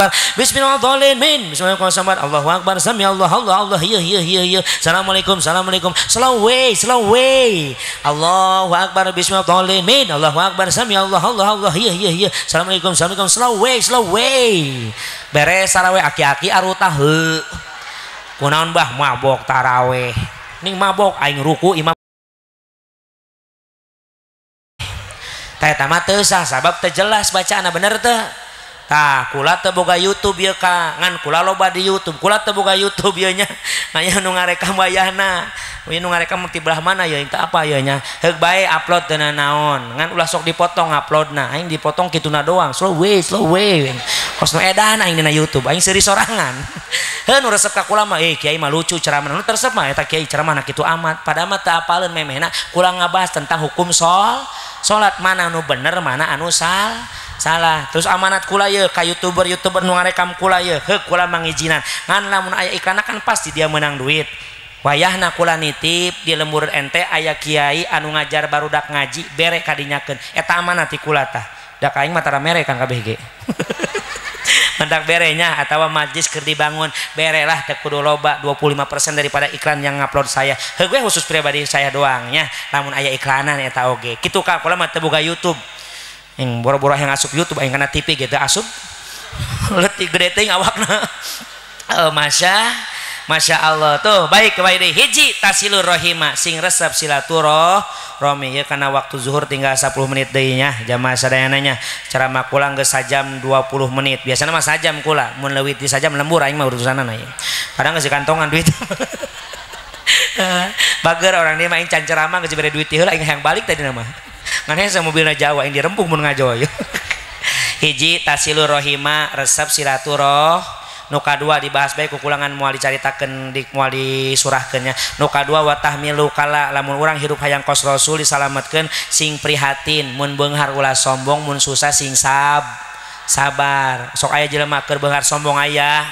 Akbar bismillahirrahmanirrahim bismillahirrahmanirrahim Allahu Akbar sami Allah Allah Allah iya iya iya iya assalamualaikum assalamualaikum slow way slow way Allahu Akbar bismillahirrahmanirrahim Allahu Akbar sami Allah Allah Allah iya iya iya assalamualaikum assalamualaikum slow way slow way beres taraweh aki-aki arutah heuh kunaon bah mabok taraweh ning mabok aing ruku imam eta mah teu sah sabab teu jelas bacaanna bener teu. Tah kula teu boga YouTube ieu ka ngan kula loba di YouTube kula teu boga YouTube ieu nya aya nu ngarekam wayahna ieu nu ngarekam ti belah mana ieu teu apa ieu nya heug bae upload teu naon ngan ulah sok dipotong uploadna aing dipotong kituna doang slow way kos nu edan aing dina YouTube aing seuri sorangan heuh nu resep ka kula mah kiai mah lucu ceramah nu resep mah eta kiai ceramahna kitu amat padahal mah teu apaleun memehna kula ngabahas tentang hukum salat mana anu bener mana anu salah terus amanat kula ye ka youtuber nu ngarekam kula ye heuh kula mangijinan ngan lamun aya iklanna kan pasti dia menang duit wayahna kula nitip di lembur ente aya kiai anu ngajar barudak ngaji bere kadinyakeun eta amanat ti kula tah da ka aing mah tara mere kan kabeh ge mendak berenya atau majlis keur dibangun berelah teu kudu loba 25% daripada iklan yang ngupload saya heuh gue khusus pribadi saya doang nya lamun aya iklanan eta oge kitu ka kula mah teu boga YouTube yang boro-boro yang asup YouTube aing kana TV gitu asup leutik gede teuing awakna Masya Allah tuh baik baik deh hiji tasilur rohima sing resep silaturahmi ya karena waktu zuhur tinggal 10 menit deui nya jamaah sadayana nya ceramah kula geus sajam 20 menit biasana mah sajam kula mun leuwih ti sajam lembur aing mah urusanana ieu kadang geus kantongan duit bager orang dia mah aing can ceramah geus dibere duit ti heula aing hayang balik tadi mah ngan hese mobilna Jawa aing dirempung mun ngajoy hiji tasilur rohima resep silaturahmi nu kadua dibahas bae kukulangan moal dicaritakeun di moal disurahkeun nya nu kadua wa tahmilu kala lamun urang hirup hayang kos rasul disalametkeun sing prihatin mun beunghar ulah sombong mun susah sing sabar sok aya jelema keur beunghar sombong aya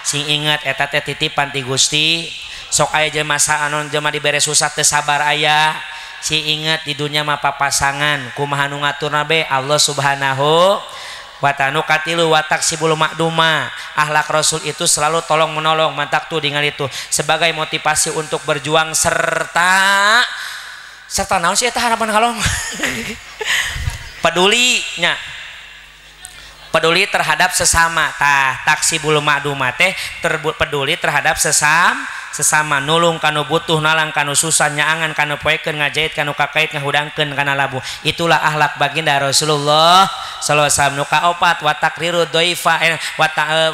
sing inget eta teh titipan ti Gusti sok aya jelema saanon jelema dibere susah teu sabar aya sing inget di dunya mah papasangan kumaha nu ngaturna be Allah Subhanahu watanu katilu watak sibul makduma akhlak rasul itu selalu tolong menolong mantak tuh dengan itu sebagai motivasi untuk berjuang serta naon sih eta harapan kalong peduli nya peduli terhadap sesama tah taksibul makduma teh peduli terhadap sesama nulung kanu butuh nalang kanu susah nyaangan kanu poekeun ngajahit kanu kakait ngahudangkeun kana labu itulah akhlak baginda Rasulullah sallallahu alaihi wasallam nu kaopat wa takriru dhaifa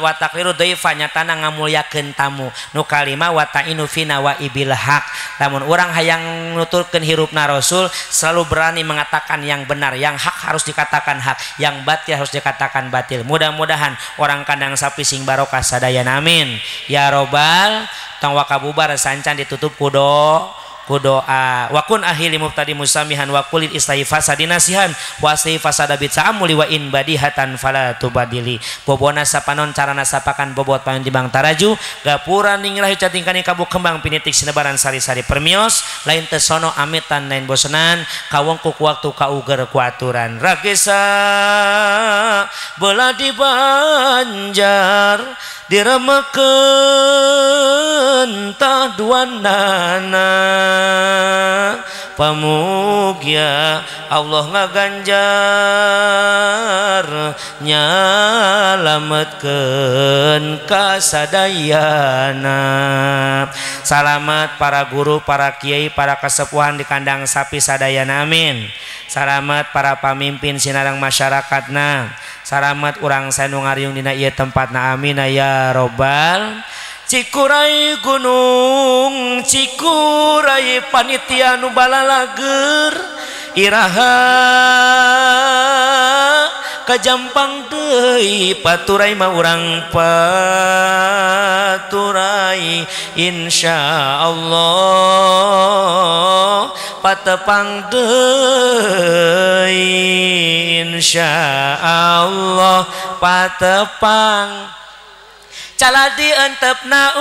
wa takriru dhaifa nyatana ngamulyakeun tamu nu kalima wa ta'inu fina wa ibil haq lamun urang hayang nuturkeun hirupna Rasul selalu berani mengatakan yang benar yang hak harus dikatakan hak yang batil harus dikatakan batil mudah-mudahan orang kandang sapi sing barokah sadayana amin ya robbal tong wakabubar sancan ditutup kudo kudoa wa kun ahli mubtadi musamihan wa kulil islahi fasadi nasihan wa asli fasada bita'amuli wa in badihatan fala tubadili bobona sapanon carana sapakan bobot panon tibang taraju gapura ningrahi catingkani kabu kembang pinitik sinebaran sari-sari permios lain tesono amitan lain bosenan kawengkuk waktu kauger kuaturan ragesa bola di Banjar diremekeun tah duanana pamugia Allah ngaganjar nyalametkeun kasadayana. Salamat para guru, para kiai, para kesepuhan di kandang sapi sadayana, amin. Salamat para pamimpin sinarang masyarakatna. Salamat urang sanu ngariung dina ieu tempatna, amin ya robbal. Cikurai gunung, cikurai panitia nu balalager iraha kajampang deui paturai mah urang paturai insyaallah patepang deui insyaallah patepang. Caladi entepna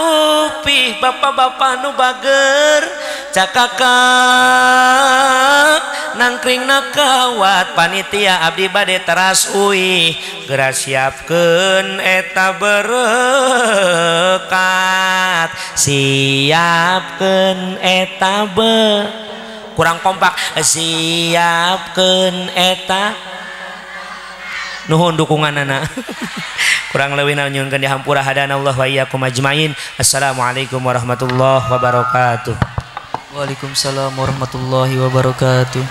upih bapak-bapak nu bager cakakak Nangkringna kawat panitia abdi bade teras uih. Geura siapkeun eta berkat. Siapkeun eta kurang kompak. Siapkeun eta nuhun dukunganana. Kurang leuwihna nyuhunkeun dihampura hadanallah wa iyyakum ajmain. Assalamualaikum warahmatullahi wabarakatuh. Waalaikumsalam warahmatullahi wabarakatuh.